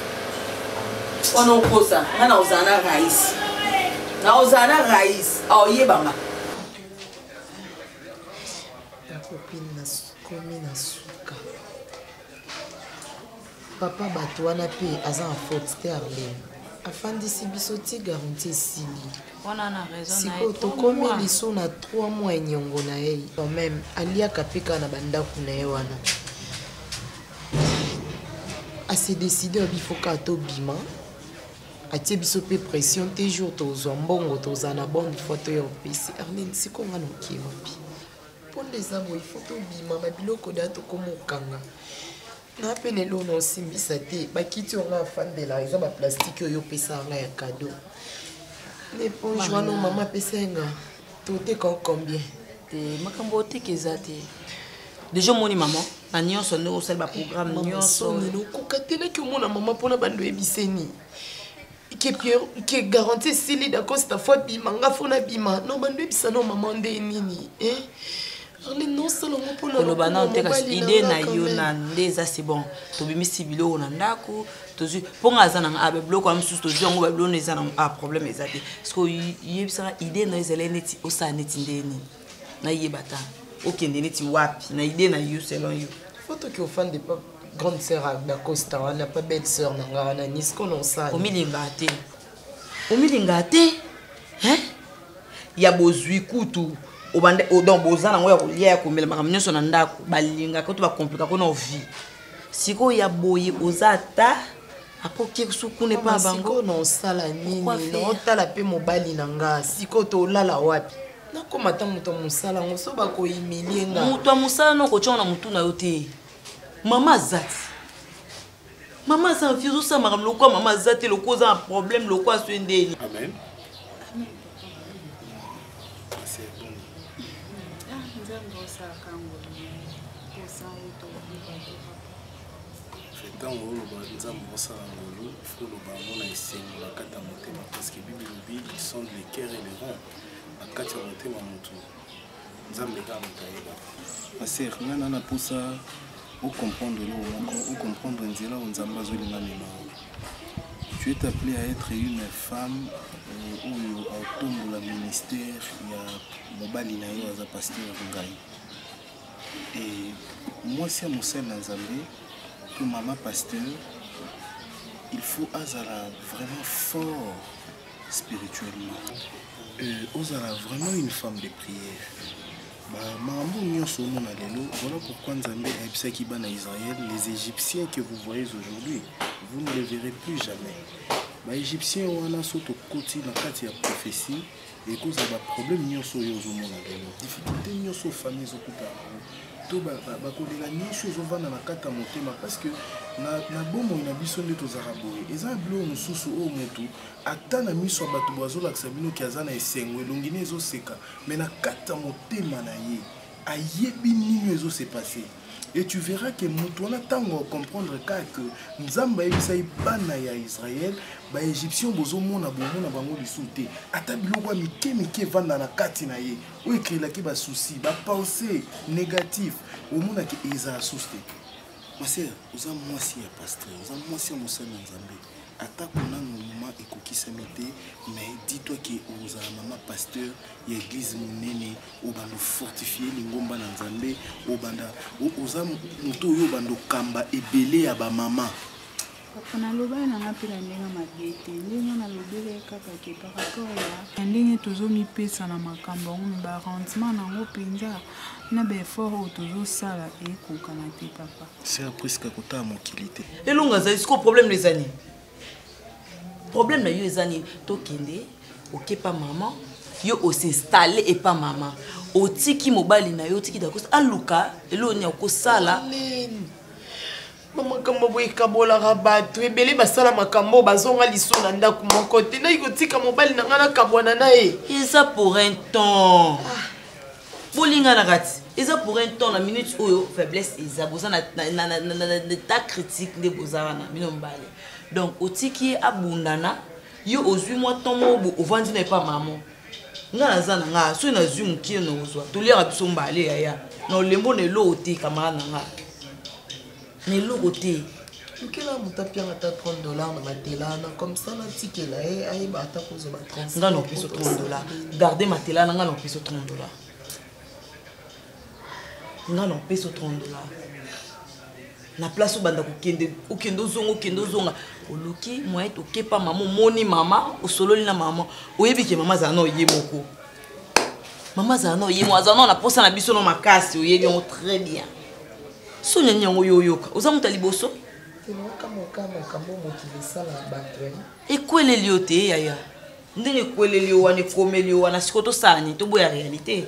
Wana okosa, nga na ozala na rais. Na ozala na rais. Aoyeba nga. Ta copine na komi na suka. Papa bato wana pe aza na faute te Arlene. Afandisi biso ti garantie esili. Sikoyo tokomi lisu na 3 mois ya niongo na ye. Quand même aliaka pe kaka na bandako na ye wana. A se décider obi faut kaka tobima. Atie biso pe pression te jour tozwa mbongo tozala na bonne foi toya opesi. Arlene sikoyo nga nokie wapi? Mpo nde eza boye faut tobima ba biloko deja tokoma okanga. Na pe na eloko na osimbisa te bakiti oyo nga afandela eza ba plastique oyo opesa nga ya cadeau na eponge wana mama apesa ye nga toteka o combien te makambo oteka eza te deja omoni mama na nyonso ndenge osali baprogramme nyonso okoka te naki omona mama mpona bando oyebiseni ke Pierre ke garantie esili dacosta fo abima nga fo nabima no bando yebisa no mama nde nini eh? Arlene nosala yango mpona koloba nano te kasi idée na yo nanu nde eza c'est bon tobimisi biloko na ndako tozwi mpo nga aza nanga ah, biloko ya mosusu tozwi yango babiloko eza nango ah problème eza te parce que oyebisaka idée na yo ezali neti osala neti nde nini nayeba ta okende neti wapi na idée na yo selon yo fo toki ofande pa grande sœur ya dacosta wana pa belle sœur na nga wana nisko na osala omilingaka te omilingaka te hein ya bozwi kutu obanda donc boza nango ya kolia ya komela makambo nyonso na ndako balingaka to bakomplikaka na vie sikoyo ya boye oza ata akoki sukuna epa bango sikoyo na osala nini naotala mpe mobali na nga sikoyo tolala wapi nakoma ata moto ya mosala yango so bakohumilie nga moto ya mosala no okotyango na motu na yo te mama aza te mama aza mfi ozosala makambo lokola mama aza te lokola oza na problème lokola so ndeni amen ntango oloba nzambe osala ngolu fo oloba yango na esengo na kati ya motema parce que bible elobi il sonde le cœur et le rein na kati ya motema motu nzambe kaka moto ayebaka ma sœur nga na na posa ocomprendre eloko moko ocomprendre nzela oyo nzambe azolinga mema yo tu es appelé à être une femme euh, oyo aotombola ministère ya mobali na yo aza pasteur ngai e mwasi ya mosali na nzambe to mama pasteur il faut azala vraiment fort spirituellement euh, ozala vraiment une femme de prière makambo nyonso omona lelo voilà pourquoi nzambe ayebisaki bana israël les égyptiens que vous voyez aujourd'hui vous ne les verrez plus jamais baégyptien wana so tokoti na kati ya prophétie ekozala baproblème nyonso oyo ozomona lelo difficulté nyonso famille ezokuta yango to bakolela nyonso ezovanda na kati ya motema parce que na bomoi na biso nde tozalaka boye eza na biloko mosusu oyo motu ata na miso ya bato boye azolakisa bino ke aza na esengo elongi ne ezoseka mais na kati ya motema na ye ayebi nini ezo se passer et tu verras que moto wana ntango acomprendre kaka que nzambe ayebisaki bana ya israel baégyptien bozomona bomona bango lisusu te ata biloko ya mike mike evanda na kati na ye oyo ekrelaki basusi bapense négatif omonaki ezala susu te ma sœur oza mwasi ya pasteur oza mwasi ya mosali na nzambe atako nanu moment ekokisami te mais dis-toi ke okozala mama pasteur ya eglise monene obanda ofortifie lingomba na nzambe obanda oza moto oyo obanda okamba ebele ya bamama Papa nalobaki na nga mpe na ndenge mabe te ndenge nalobelaki kaka ke par rapport ya ndenge tozomipesa na makambo yango me barendement na yango mpenza na baeffort oyo tozosala ekokana te papa. Sœur Prisca kotala mokili te. Elonga azali sikoyo problème na eza nini? Problème na yo eza nini? Tokende okepa mama yo osinstalle epa mama otiki mobali na yo otiki dakosa aluka eloko nini akosala. Makambo boye ekabolaka bato ebele, basala makambo oyo bazonga liso na ndako moko te. Naki kotika mobali na ngai nakabwana na ye. Eza pour un temps. Bolinganaka ti eza pour un temps. Na minute oyo faiblesse eza, boza na état critique nde boza wana bino mibale. Donc otiki ye abundana, yo ozwi mwa temps moko bo ovandi na epa mama. Nga naza na nga, soki nazwi mokie na kozwa, toliaka biso mbale yaya na olembo na eloko te, camarade na nga na eloko te. Lukela moto apianga ata 30 dollar na matela wana, comme ça natikela ye ayeba ata kozwa ba Nga na opeso 30 dollar, garde matela na nga na opeso 30 dollar, nga na opeso 30 dollar na place. Obanda kokende, okende ozonga, okende ozonga, oluki moyen tokepa mama, omoni mama, osololi na mama, oyebi ke mama azala na oye moko, mama azala na oye moko, azala nao na posa na biso no makasi, oyebi yango très bien. So nani yango yo oyoka, oza moto ya liboso. Makambo mokili esala bato. Ekweleli yo te yaya, ndenge ekweleli yo wana, ekomeli yo wana. Sikoyo tosala nini? Toboya réalité?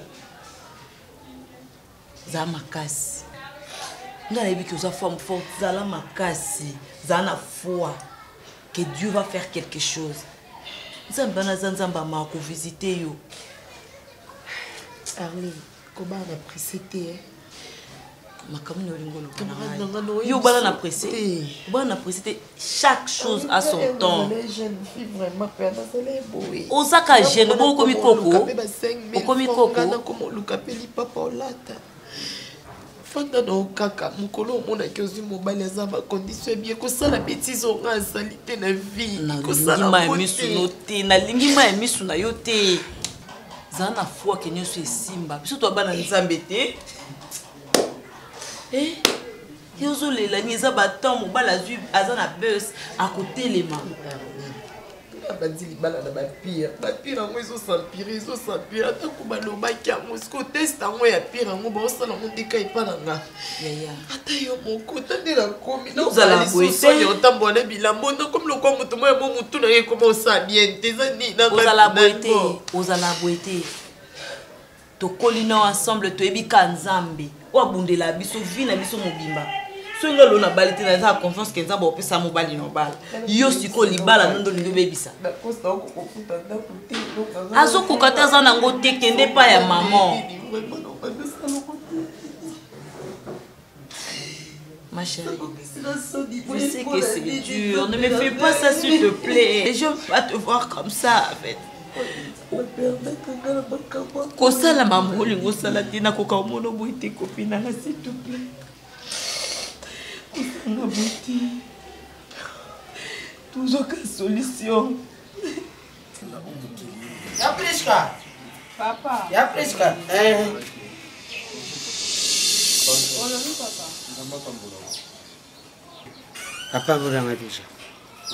Zala makasi. Ngai nayebi ke oza femme forte. Zala makasi, zala na foi que Dieu va faire quelque chose. Nzambe wana aza Nzambe amaka kovisite yo. Arlene, kobala na presse te, eh. Makambo nini olingi oloba na ngai? Yo obala na presse, obala na presse te. Chaque chose a son temps. Oza ka jeune bo okomi koko, okomi koko. Nakoma mpe lipapa olata, fanda na okaka mokolo omonaki ozwi mobali aza bacondition ebie kosala bétise onga asali te na vie. Nalingi mai ya misu no te, nalingi mai ya misu na yo te. Zala na foi ke nyonso esimba. Biso toa bana Nzambe te. Eh, ye ozolela nini? Eza batemps, mobali azwi, aza na bus, akotelema. Abandi libala na bapire, bapire yango ezos'empirer, ezos'empirer. Atako balobaki yango, siko test yango ya pire yango baosala yango ndeka epa na nga. Yaya. Ata yo moko ta nde nakomi. Ozala boye te. Naosoni otambola na bilambo, nakomi lokwa moto moya mo motu na ye ekoma osala bien te. Eza nini na ngai? Ozala boye te. Finalement? Ozala boye te. Tokoli nao ensemble, toyebi ka Nzambe oyo abundela biso vie na biso mobimba. Soki nga lelo nabali te, naza na confiance ke Nzambe akopesa mobali na obala. Yo sikoyo libala no nde olingi obebisa. Azokoka te, aza nango te. Kende epai ya mama. Ma chérie, je sais que c'est dur. Ne me fais pas ça, s'il te plaît. Je veux pas te voir comme ça, en fait. Kosala mambo olingi osala te, nakoka omona boye te, kopi nanga, s'il te plaît. Kosanga boye te. Tozwaka solution. Ya Priska. Papa. Ya Priska. Eh. Olobi papa. Papa bolanga déjà.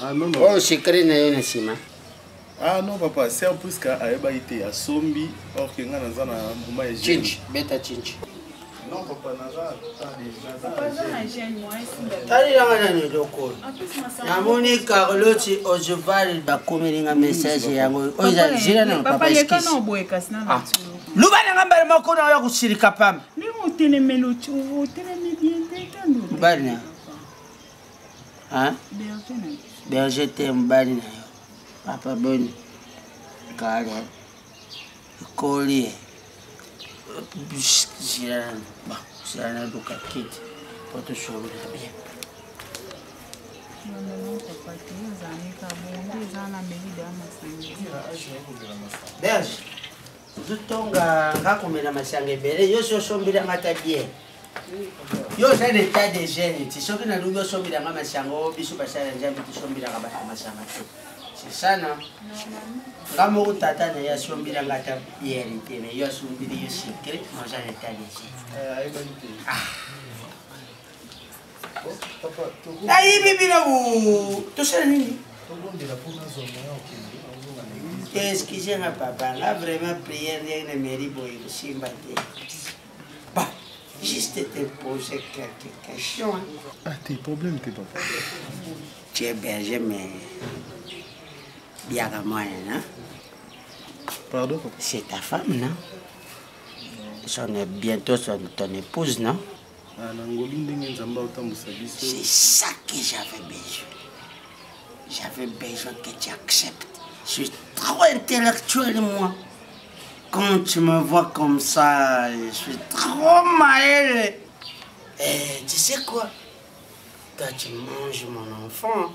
Ah, non, non. Oyo secret na yo na nsima. Ah non papa, sœur Priska ayebaki te, asombi or ke nga naza na mbuma ya jeune. Chinch, beta chinch. Non papa, naza Papa aza na jeune moi esimba. Talelanga nano eloko oyo. En plus masanga. Namoni Carloti Osval bakomeli nga message yango oyo eza zela nano Papa papa leka excuse. na oboye kasi na na tulu. Luba na nga mbala moko na oya kosilika pamba. Ndenge otelemeli otelemi bien te tando. Mobali na yo. Hein? Berger na biso. Berger te, mobali na yo. Papa boni. Kale. Ekoli. Zela nano. Bon, zela naluka kiti po tosolola bien. Non, papa te, ozala nika bongo eza na melida ya masanga. Berge, ozotonga nga komela masanga ebele. Yo si osombelanga ata bien, yo oza na état de jeune ti soki naluki osombelanga masanga oyo biso basala ya Nzambe tosombelaka bato masanga te. C'est ça non? Nga moko tata na ye asombelanga ata biere te, mais yo asombeli yo secret, mais oza na état de jeune. Ayebaki te. Papa, Nayibi bino tosala nini? Tobondela mpo nazwa moyen okende ozonga na église. Excuse nga papa, nga vraiment prière ndenge na mairie boye kosimba te. Bon, juste te poser quelques questions, hein. Ah te, problème te papa. Tu es berger, mais biaka mwana, non? Pardon papa? C'est ta femme, non? Son, bientôt son, ton épouse, non? Ah, na ngolu ndenge nzambe aotambusa biso. C'est ça que j'avais besoin. J'avais besoin que tu acceptes. Je suis trop intellectuel, moi. Quand tu me vois comme ça, je suis trop mal. Et tu sais quoi Toi, tu manges mon enfant.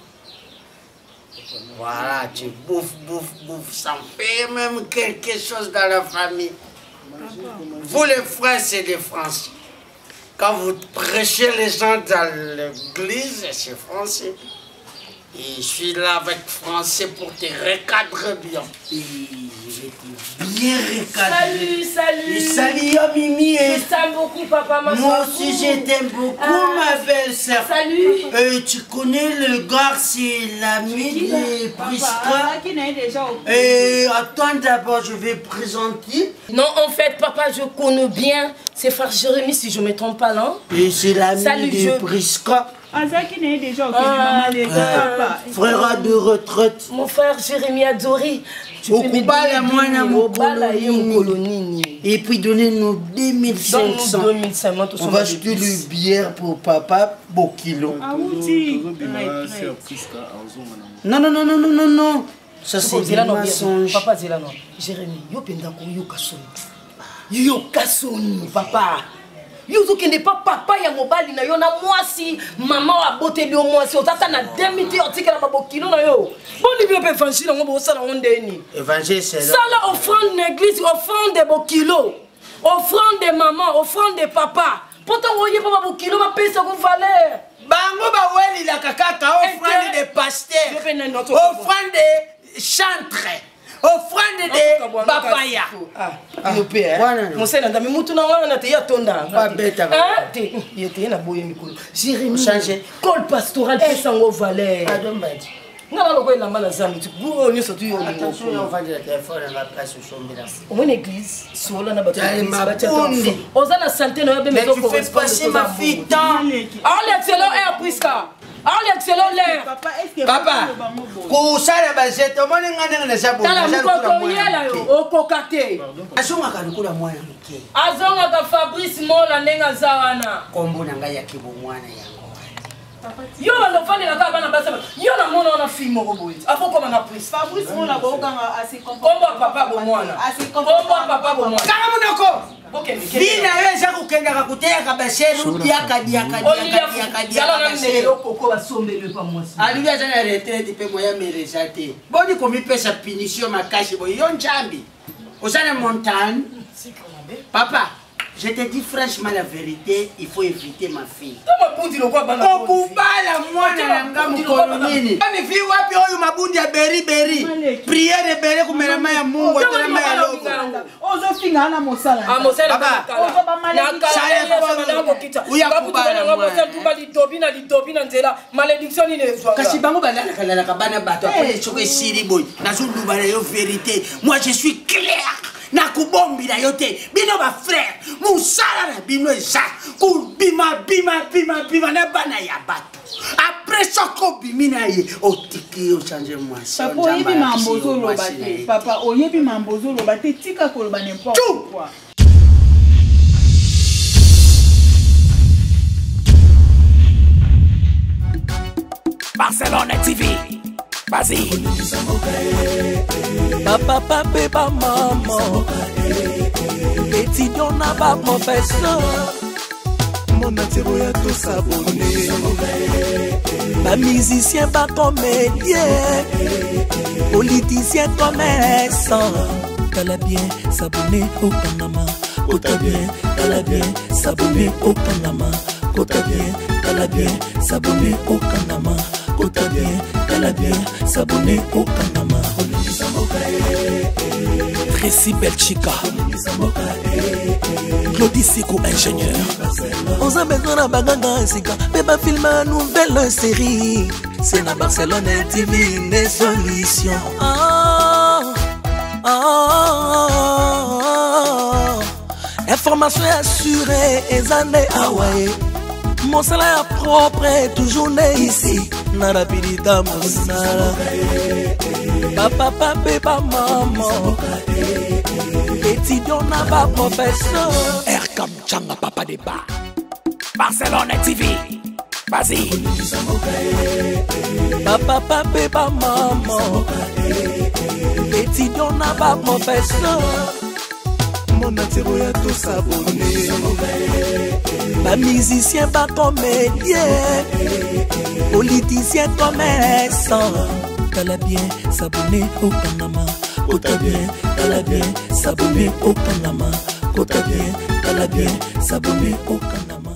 Voilà, tu bouffes, bouffes, bouffes, sans payer même quelque chose dans la famille. Vous les frères, c'est des Français. Quand vous prêchez les gens dans l'église, c'est français. Et je suis là avec français pour te recadrer bien. Et je vais te bien recadrer. Salut, salut. Et salut, oh, Mimi. Je t'aime beaucoup, papa. Moi aussi, je t'aime beaucoup, Ah, ma belle-sœur. Salut. Tu connais le gars, c'est l'ami de Prisca. Qui n'a déjà au Attends d'abord, je vais présenter. Non, en fait, papa, je connais bien. C'est frère Jérémy, si je ne me trompe pas, non Et c'est l'ami Salut, de je- Prisca. azalaki na ye déjà okende mama leki papa Frère de retraite. Mon frère Jérémy adoré. Tu peux me Okubala donner mwana nini? Obala ye mokolo mokolo nini? Et puis donnez-nous 2500. Donne-nous 2500, On va acheter le bière pour papa Bokilo. awuti Tozobima sœur Priska azonga na Non, non, non, non, non, non, non. Ça, c'est Zela du no, mensonge. Papa zela no. Jérémy, yo mpenza koyoka soni. Yoka soni, papa. Yo ozokende pa papa ya mobali na yo na mwasi mama oyo aboteli yo mwasi oza ata na demi te otikela babokilo na yo boni bino mpe évangile yango bosala yango ndeni Évangile, c'est là. sala offrande na église offrande bokilo offrande maman offrande papa mpo ntango oye mpo babokilo bapesako valeur bango bawelelaka kaka offrande de pasteur offrande de chantre offrande de bapaya yo mpe mosali na nzambe mutu na wana te ye atonda Babetaka. te ye te ye na boye mikolo jérémi Change. cole pastoral pesa yango valeur nga na loko elamba na zambi ti bu oyo nyonso tu yo Attention, olingo ovandela telefone na place osombela. omoni église sola na bato ya Tala église, batia mabundi. ta oza na sante na yo Mais tu fais passer ma fille tant. aolekiselo air priska aolekiselo l'air Papa, kosala bazete omoni nga ndenge naza boye, tala naza lokola mokoko mwana oyela yo moke. okoka te Azongaka lokola mwana moke. azongaka fabrice mola ndenge aza wana Kombo na ngai ya kibomwana yango. yo bando ofandelaka bana basi yo namona wana fille moko boye afokoma na prise fabrice mona bookanga kombo ya papa bomwana kombo ya papa bomwana Kanga monoko Bokende, vi na yo eza kokendaka koteyaka basheru diaka diaka diaka diaka diaka basheru. koko basombeli pa mwasi alingi aza na retraite mpe moya mere eza te boni komipesa punition makasi boye yo nzambi oza na montagne papa je te dis franchement la vérité il faut éviter ma fille mabundi lokwa bana okubala mwana na nga mokolo nini ani fi wapi oyo mabundi ya beriberi priere ebele komela mai ya mungu atela mai ya loko ozofinga na mosala lidobi na lidobi na nzela malédiction nini ezwanga kasi bango balalakalalaka bana bato apres soki esili boye nazoluba na yo vérité moi je suis clair nakobombila yo te bino bafrère mosala na bino eza kobima bima bima bima na bana ya bato apres soki obimi na ye otiki ochange mwasi papa oyebi mambo ozoloba te papa oyebi mambo ozoloba te tika koloba n'importe quoi Barcelone TV. Vas-y. Bapapa mpe bamama étudiant na baprofesseur mona ntiero ya tosabone bamusicien bacomédien politicien commerçant tala bien sabone okangama kota bien tala bien sabone okangama kota bien tala bien sabone okangama kota bien tala bien sabone okangama Tracy Belchika Claudie Siko ingénieur oza besoin na baganga ya sika mpe bafilme ya nouvelle série c'est na barcelone tv nde solution ah, ah, ah, information ya sure eza nde awa ye mosala ya propre toujours nde ici na rapidita mosala bapapa mpe bamama étudiant na baprofesseur rkam changa papa de ba. Barcelone TV. Vas-y. Bapapa mpe bamama, étudiant na baprofesseur, monde entier oya tosabone, bamusicien, bacomédien, politicien, commerçant. Tala bien, s'abonner, okangama. Kota bien, tala bien, s'abonner, okangama. Kota bien, tala bien, s'abonner, okangama.